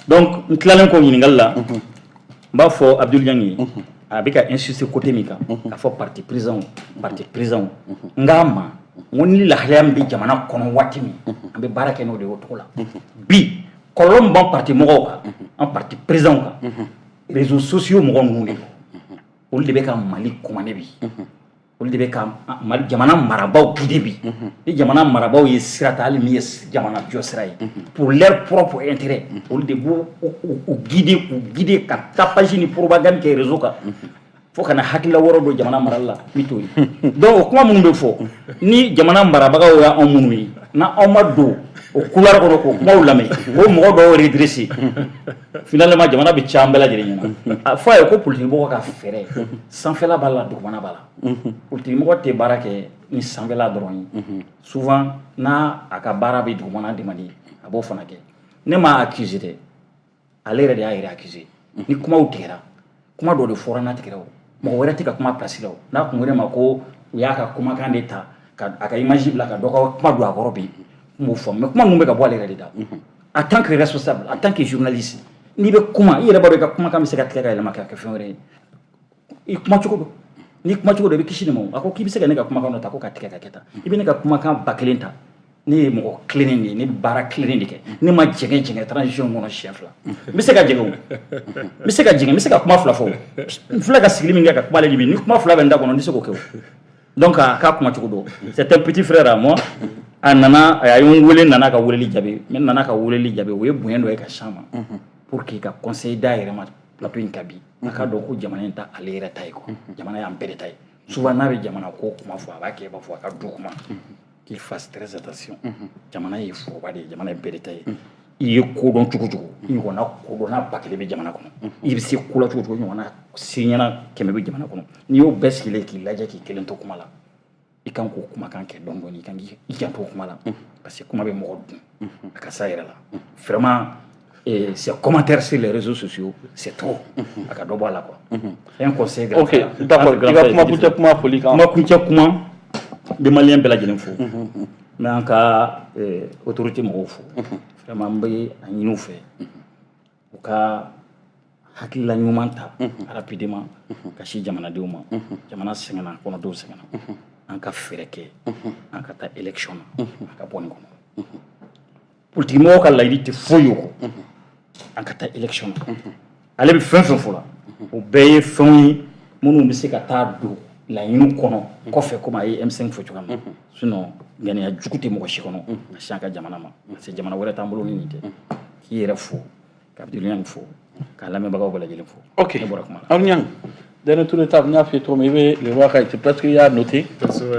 Donc n tilalen kɔ ɲininkali la, n b'a fɔ Abdoul Niang ye, a bɛ ka insister côté min kan k'a fɔ parti président, parti président, n k'a ma, n ko ni lahalaya min bɛ jamana kɔnɔ waati min, an bɛ baara kɛ n'o de ye o cogo la. Bi kɔlɔlɔ min b'an parti mɔgɔw kan, an parti président kan, réseaux sociaux mɔgɔ ninnu de don, olu de bɛ ka Mali commandé bi. Olu de bɛ ka Mali jamana marabaaw guider bi. Ni jamana marabaaw ye sira ta, hali min ye jamana jɔ sira ye, pour leur propre intérêt, olu de b'u u guider, k'u guider ka tapage ni propagande kɛ réseau kan, fo kana hakilila wɛrɛ don jamana marali la min t'o ye. Donc o kuma minnu bɛ fɔ ni jamana marabagaw y'anw minnu ye, na anw ma don o couloir kɔnɔ k'o kumaw lamɛn, k'o mɔgɔ dɔw redresser, finalement jamana bɛ ci an bɛɛ lajɛlen ɲɛna. A fɔ a ye ko politique mɔgɔ ka fɛɛrɛ, sanfɛla b'a la, dugumana b'a la. Politique mɔgɔ tɛ baara kɛ ni sanfɛla dɔrɔn ye. Souvent, n'a a ka baara bɛ dugumana demande, a b'o fana kɛ. Ne m'a accuser dɛ, ale yɛrɛ de y'a yɛrɛ accuser. Ni kumaw tigɛra, kuma dɔ de fɔra n'a tigɛra, o mɔgɔ wɛrɛ tɛ ka kuma place la. O n'a kun ko ne ma ko u y'a ka kumakan de ta ka a ka image bila ka dɔ ka kuma don a kɔrɔ bi, n b'o faamu. Mais kuma ninnu bɛ ka bɔ ale yɛrɛ de da. En tant que responsable, en tant que journaliste, n'i bɛ kuma, i yɛrɛ b'a dɔn i ka kumakan bɛ se ka tigɛ ka yɛlɛma ka kɛ fɛn wɛrɛ ye. I kuma cogo don, n'i kuma cogo don, i bɛ kisi nin ma. O a ko k'i bɛ se ka ne ka kumakan dɔ ta ko ka tigɛ ka kɛ tan, i bɛ ne ka kumakan 1000 ta. Ne ye mɔgɔ tilennen de ye, ne bɛ baara tilennen de kɛ. Ne ma jɛngɛ jɛngɛ transition kɔnɔ siɲɛ fila. N bɛ se ka jɛngɛ, o n bɛ se ka jɛngɛ, n bɛ se ka kuma fila fɔ. N filɛ ka sigili min kɛ ka kuma ale bi, ni kuma fila bɛ n da kɔnɔ, n tɛ se k'o kɛ. O donc a k'a kuma cogo dɔn. C'est un petit frère à moi. A nana, a ye n wele, nana ka weleli jaabi. N nana ka weleli jaabi, o ye bonya dɔ ye ka s'an ma pour que ka conseil d'a yɛrɛ ma plateau in kan bi. A k'a dɔn ko jamana in ta ale yɛrɛ ta ye quoi, jamana y'an bɛɛ de ta ye. Souvent n'a bɛ jamana ko kuma fɔ, a b'a kɛ i b'a fɔ a ka du kuma. Qu'il fasse très attention. Jamana ye foroba de ye, jamana ye bɛɛ de ta ye. I ye kodɔn cogo cogo, i ɲɔgɔnna kodɔnna 1000 bɛ jamana kɔnɔ. I bɛ se ko la cogo cogo, i ɲɔgɔnna seɲɛna 100 bɛ jamana kɔnɔ. N'i y'o bɛɛ sigilen k'i lajɛ k'i kelen to kuma la, i kan k'o kumakan kɛ dɔɔni dɔɔni. I kan k'i janto o kuma la parce que kuma bɛ mɔgɔ dun a ka s'a yɛrɛ la. Vraiment, et ces commentaires sur les réseaux sociaux, c'est trop. A ka dɔ bɔ a la quoi. C'est un conseil. Ok, d'accord. I ka kuma kuncɛ kuma, foli kan. Kuma kuncɛ kuma, n bɛ maliyɛn bɛɛ lajɛlen fo. N bɛ an ka autorité mɔgɔw fo. Vraiment, n bɛ a ɲini u fɛ, u ka hakilila ɲuman ta rapidement ka si jamanadenw ma. Jamana sɛgɛnna, kɔnɔdenw sɛgɛnna. An ka fɛɛrɛ kɛ an ka taa élection na, an ka bɔ nin kɔnɔ. Politique mɔgɔw ka laɲini tɛ foyi ye o kɔ, an ka taa élection na. Ale bɛ fɛn fɛn fɔ la, o bɛɛ ye fɛnw ye minnu bɛ se ka taa don laɲini kɔnɔ kɔfɛ, komi a ye M5 fɔ cogoya min na. Sinon ŋaniya jugu tɛ mɔgɔ si kɔnɔ ka sin an ka jamana ma, parce que jamana wɛrɛ t'an bolo ni nin tɛ. K'i yɛrɛ fo, ka Abdul Niang fo, k'a lamɛnbagaw bɛɛ lajɛlen fo. Ok. Ne bɔra kuma la. Aw Niang, dernier tour de table, n y'a f'i ye cogo min, i bɛ le roi ka, c'est presque i y'a noté.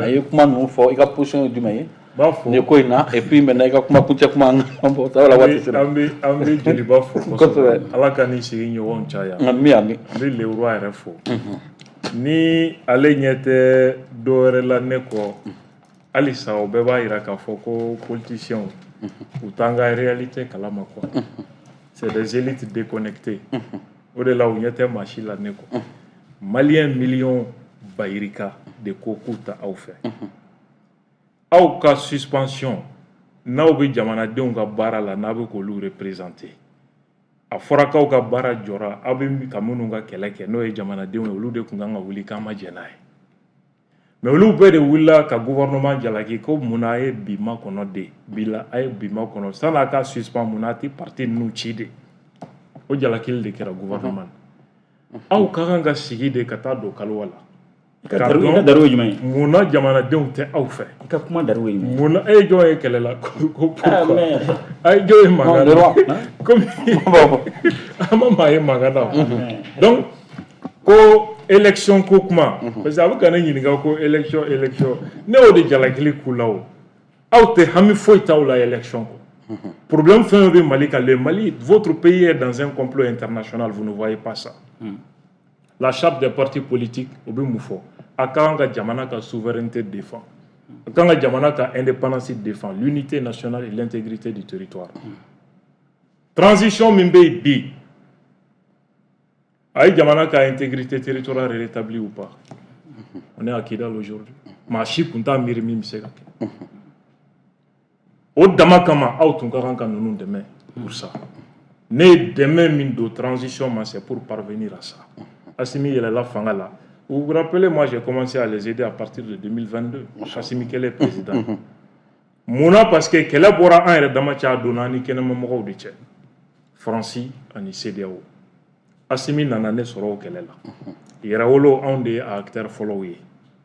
A ye kuma ninnu fɔ, i ka position ye jumɛn ye B'a fɔ nin ko in na? Et puis maintenant, i ka kuma kuncɛ kuma, an bɔ sabula waati sera. An bɛ Joliba fo kosɛbɛ. Ala ka ni sigi ɲɔgɔn caya. Ami, ami. N bɛ le roi yɛrɛ fo. Ni ale ɲɛ tɛ dɔ wɛrɛ la ne kɔ halisa, o bɛɛ b'a yira k'a fɔ ko politiciens, u t'an ka réalité kalama quoi. C'est des élites déconnectées. O de la u ɲɛ tɛ maa si la ne kɔ. Maliyɛn miliyɔn bayirika de ko k'u ta aw fɛ. Aw ka suspension, n'aw bɛ jamanadenw ka baara la, n'a bɛ k'olu représenter, a fɔra k'aw ka baara jɔra, aw bɛ ka minnu ka kɛlɛ kɛ, n'o ye jamanadenw ye, olu de tun kan ka wuli k'an ma jɛn n'a ye. Mais olu bɛɛ de wulila ka gouvernement jalaki ko munna a ye bi makɔnɔ de bi la, a ye bi makɔnɔ san'a ka suspend, munna a tɛ parti ninnu ci de? O jalakili de kɛra gouvernement na. Aw ka kan ka sigi de ka taa don kaliwa la. I ka daru ye jumɛn ye? Munna jamanadenw tɛ aw fɛ? I ka kuma daru ye jumɛn ye? Munna e ye jɔn ye kɛlɛ la ko pourquoi a ye jɔn ye mankan na? Komi an ma maa ye mankan na o. Donc ko élection ko kuma, parce que a bɛ ka ne ɲininka ko élection, élection, ne y'o de jalakili k'u la. O aw tɛ hami foyi t'aw la élection kɔ. Problème fɛn fɛn bɛ Mali kan, le Mali, votre pays est dans un complot international, vous ne voyez pas ça. La charte des partis politiques, o bɛ mun fɔ? A ka kan ka jamana ka souveraineté défend, a kan ka jamana ka indépendance défend, l'unité nationale et l'intégrité du territoire. Transition min bɛ yen bi, a ye jamana ka intégrité territoriale rétablie ou pas? On est à Kidal aujourd'hui. Maa si tun t'a miiri min bɛ se ka kɛ. O dama kama, aw tun ka kan ka ninnu dɛmɛ pour ça. Ne ye dɛmɛ min don transition ma, c'est pour parvenir à ça. Assimi yɛlɛla fanga la. Vous vous rappelez, moi j'ai commencé à les aider à partir de 2022. Assimi kɛlen président. Munna? Parce que kɛlɛ bɔra an yɛrɛ dama cɛ, a donna an ni kɛnɛmamɔgɔw de cɛ, Faransi ani CEDEAO. Assimi nana ne sɔrɔ o kɛlɛ la. Yɛrɛwolo, anw de ye a acteur fɔlɔw ye.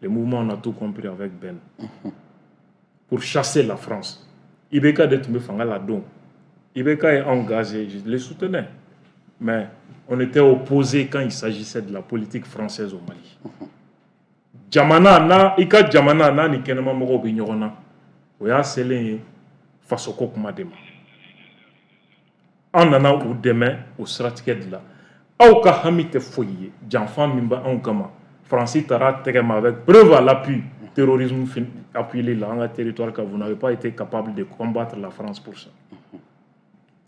Le mouvement, on a tout compris avec Ben. Pour chasser la France. IBK de tun bɛ fanga la don. IBK ye anw gazé, je les soutenais. Mais on était opposés quand il s'agissait de la politique française au Mali. Jamana n'a i ka jamana n'a ni kɛnɛma mɔgɔw bɛ ɲɔgɔn na, o y'a selen ye fasoko kuma de ma. An nana u dɛmɛ o siratigɛ de la. Aw ka hami tɛ foyi ye, janfa min bɛ anw kama. Faransi taara tɛgɛ ma avec preuve à l'appui, terrorisme appuyé la an ka territoire kan. Vous n'avez pas été capable de combattre la France pour ça.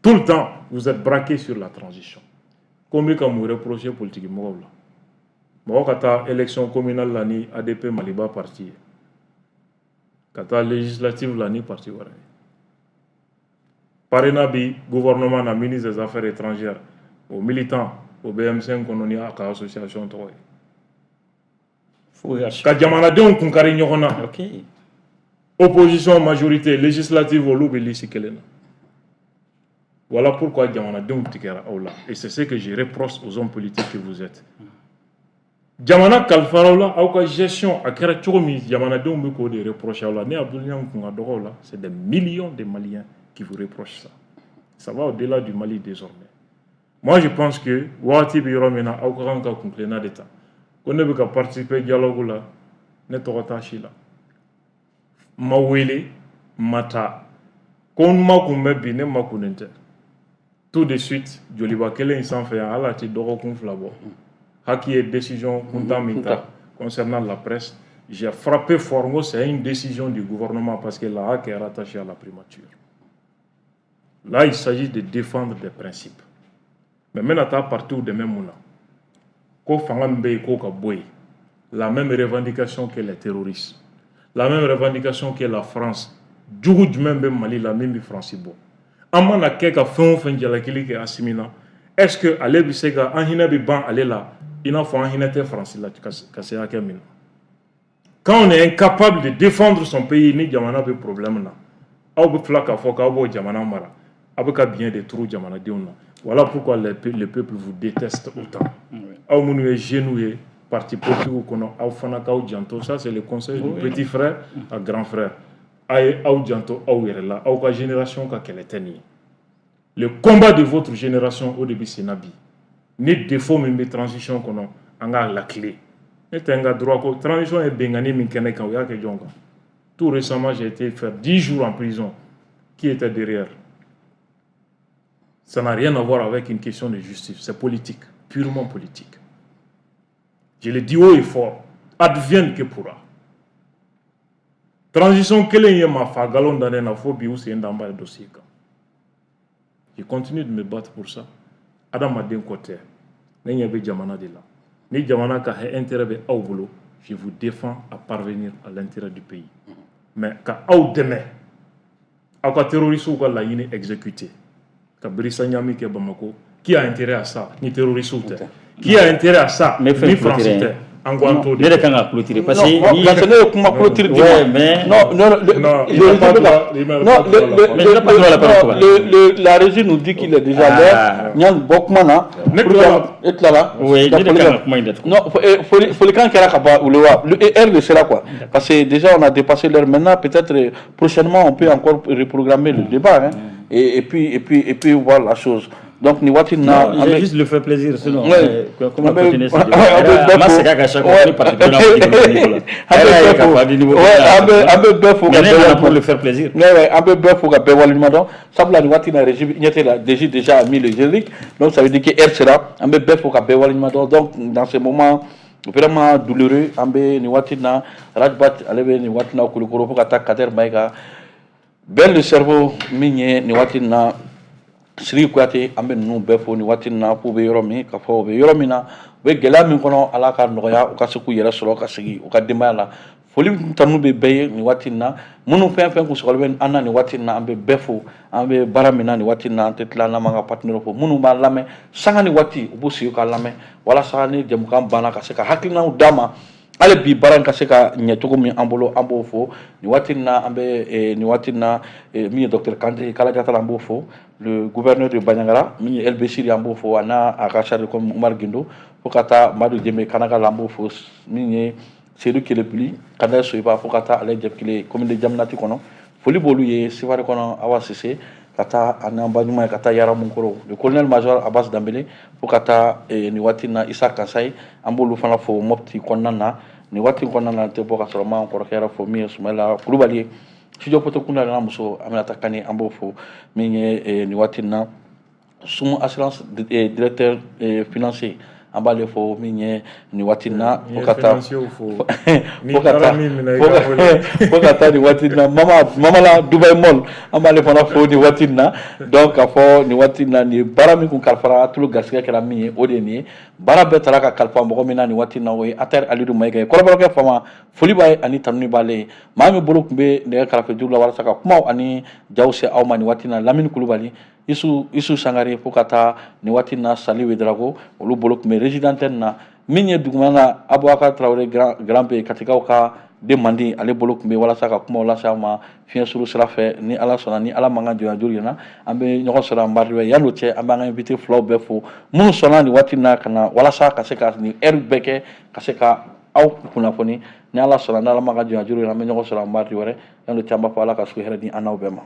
Tout le temps, vous êtes braqué sur la transition. Ko n bɛ ka mun reprocher politique mɔgɔw la? Mɔgɔ ka taa élection communale la ni ADP Maliba parti ye, ka taa législative la ni parti wɛrɛ ye. Parena bi gouvernement na, ministre des Affaires étrangères, o militant o bɛ M5 kɔnɔ ni a ka association tɔgɔ ye. Ka jamanadenw kun kari ɲɔgɔn na. Opposition, majorité, législative, olu bɛ liste kelen na. Voilà pourquoi jamanadenw tigɛra aw la, et c'est ce que je reproche aux hommes politiques que vous êtes. Jamana kalifara aw la, aw ka gestion a kɛra cogo min, jamanadenw bɛ k'o de reprocher aw la. Ne Abdoul Niang kun ka dɔgɔ o la, c'est des millions de Maliens qui vous reprochent ça. Ça va au-delà du Mali désormais. Moi, je pense que waati bɛ yɔrɔ min na, aw ka kan ka kuntilenna de ta ko ne bɛ ka participer dialogue la. Ne tɔgɔ t'a si la, n ma wele, n ma taa. Ko n ma kun bɛ bi, ne ma kunnen tɛ. Tout de suite, joliba kelen in sanfɛ yan, hali a tɛ dɔgɔkun 2 bɔ, HAC ye décision kuntan min ta concernant la presse, j'ai frappé fort. N ko c'est une décision du gouvernement, parce que la HAC est rattachée à la primature. Là, il s'agit de défendre des principes. Mais n bɛna taa partiw dɛmɛ mun na? Ko fanga min bɛ yen, k'o ka bɔ yen. La même revendication que les terroristes, la même revendication que la France. Jugu jumɛn bɛ Mali la min bɛ France bɔ? An mana kɛ ka fɛn o fɛn jalakili kɛ Assimi na, est ce que ale bɛ se ka an hinɛ bɛ ban ale la i n'a fɔ an hinɛ tɛ France la ka se hakɛ min na? Quand on est incapable de défendre son pays, ni jamana bɛ problème na, aw bɛ tila k'a fɔ k'aw b'o jamana mara, aw bɛ ka biens de turu jamanadenw na. Voilà pourquoi le peuple vous déteste autant. Aw minnu ye jeunes ye parti politique kɔnɔ, aw fana k'aw janto. Ça, c'est le conseil du petit frère à grand frère. A ye aw janto aw yɛrɛ la. Aw ka génération ka kɛlɛ tɛ nin ye. Le combat de votre génération, o de bɛ sen na bi. Ni défaut min bɛ transition kɔnɔ, an k'a lakile. Ne tɛ n ka droit ko transition ye bɛnkanni min kɛ ne kan, o y'a kɛ jɔn kan? Tout récemment, j'ai été faire 10 jours en prison. Qui était derrière? Ça n'a rien à voir avec une question de justice, c'est politique, purement politique. Je le dis haut et fort, advienne que pourra. Transition kelen ye maa fa galon da ne na fo bi, u sen da n ba dossier kan. Je continue de me battre pour ça. Adamaden ko tɛ, ne ɲɛ bɛ jamana de la. Ni jamana ka intérêt bɛ aw bolo, je vous défends à parvenir à l'intérêt du pays. Mais ka aw dɛmɛ aw ka terroristes ka laɲini exécuter, ka Birisa Ɲami kɛ Bamako, qui a intérêt à ça ni terroristes tɛ? Qui a intérêt à ça ni France tɛ? An ko an t'o de. Ne de kan ka clôturer parce que non, parce que ne ye kuma clôture di. Ouais, mais non, non, le, Non, le, il n'a pas le, droit, il n'a non, pas droit à la le, parole. Mais il n'a pas droit à la parole. Non, la régie nous dit qu'il est déjà Ah. l'heure. Niang bɔ kuma na. Ne Pour tilala. E tilala. Oui, ne de kan ka kuma in datugu. Non, folikan kɛra ka ban, heure de sera quoi. Parce que déjà on a dépassé l'heure. Maintenant, peut-être prochainement on peut encore reprogrammer le débat, hein. Et puis voir la chose. Donc ni waati na Non, j'ai juste le fait plaisir, sinon Ouais. comment An bɛ- continuer ce an débat? bɛ bɛɛ Ma fo. segin a kan chaque fois ni parti prenant niveau la. An bɛ bɛɛ fo. Ouais, an bɛ bɛɛ fo ka Mais ne bɛɛ nana pour waleɲuman le faire plaisir. Ouais, an bɛ bɛɛ fo ka bɛɛ waleɲuman dɔn, sabula nin waati in na, régie ɲɛ tɛ la, régie déjà a mis le générique, donc ça veut dire que heure sera. An bɛ bɛɛ fo ka bɛɛ waleɲuman dɔn. Donc dans ce moment vraiment douloureux, an bɛ nin waati in na, Rajbat ale bɛ nin waati in na Kulukoro, fo ka taa Kader Mayiga, Ben le cerveau min ye nin waati in na Sidiki Kuyate, an bɛ ninnu bɛɛ fo nin waati in na k'u bɛ yɔrɔ min, ka fɔ u bɛ yɔrɔ min na, u bɛ gɛlɛya min kɔnɔ, Ala ka nɔgɔya, u ka se k'u yɛrɛ sɔrɔ ka segin u ka denbaya la. Foli tanu bɛ bɛɛ ye nin waati in na. Minnu fɛn fɛn kun sɔgɔlen bɛ an na nin waati in na, an bɛ bɛɛ fo. An bɛ baara min na nin waati in na, an tɛ tila n'an m'an ka partenaire fo, minnu b'an lamɛn sanga ni waati, u b'u sigi k'an lamɛn walasa ni jɛmukan banna ka se ka hakilinaw d'a ma, hali bi baara in ka se ka ɲɛ cogo min an bolo. An b'o fo nin waati in na. An bɛ nin waati in na, min ye docteur Kante Kalajatara, an b'o fo. Le gouverneur de Bandiagara, min ye El Bessir, an b'o fo, a n'a a ka chargé comme Umar Gindo, fo ka taa Madu Jeme Kanaga la, an b'o fo. Min ye Seydou Kelepili Kanda Soyiba, fo ka taa ale Jɛpikile commune de Jaminati kɔnɔ. Foli b'olu ye Seware kɔnɔ, Awa Sise, ka taa ani an ba ɲuman ye, ka taa Yaramunkoro, le colonel major Abbas Dambele, fo ka taa nin waati na Isa Kasayi, an b'olu fana fo Mopti kɔnɔna na. Nin waati kɔnɔna na, tɛ bɔ ka sɔrɔ m'an kɔrɔkɛ yɛrɛ fo, min ye Sumayila Kulubali ye, studio poto kunda n'a muso Aminata Kane, an b'o fo. Min ye nin waati na Sumu Assurance directeur financier, an b'ale fo. Min ye nin waati na, fo ka taa fo ka taa nin waati na mama Mamala Dubai Mall, an b'ale fana fo nin waati na. Donc k'a fɔ nin waati na, nin baara min kun kalifara tulu garisɛgɛ kɛra min ye, o de ye nin ye. Baara bɛɛ taara ka kalifa mɔgɔ min na nin waati na, o ye Atɛri Alidu Mayiga ye. Kɔrɔbɔrɔkɛ fama, foli b'a ye ani tanuni b'ale ye. Maa min bolo tun bɛ nɛgɛ karafe juru la walasa ka kumaw ani jaw se aw ma nin waati na, Lamini Kulubali, Isu Sangare, fo ka taa nin waati na Sali Wedrago, olu bolo tun bɛ régie d'antenne na. Min ye dugumana na, Abubakar Tarawele Grand P, Katikaw ka den mandi, ale bolo tun bɛ walasa ka kumaw lase aw ma fiɲɛ suru sira fɛ. Ni Ala sɔnna, ni Ala man ka jɔnya juru ɲɛna, an bɛ ɲɔgɔn sɔrɔ mardi wɛrɛ. Yan'o cɛ, an b'an ka invité filaw bɛɛ fo, minnu sɔnna nin waati na ka na walasa ka se ka nin heure bɛɛ kɛ ka se ka aw kunnafoni. Ni Ala sɔnna, ni Ala man ka jɔnya juru ɲɛna, an bɛ ɲɔgɔn sɔrɔ mardi wɛrɛ. Yan'o cɛ, an b'a fɔ Ala ka su hɛrɛ di an n'aw bɛɛ ma.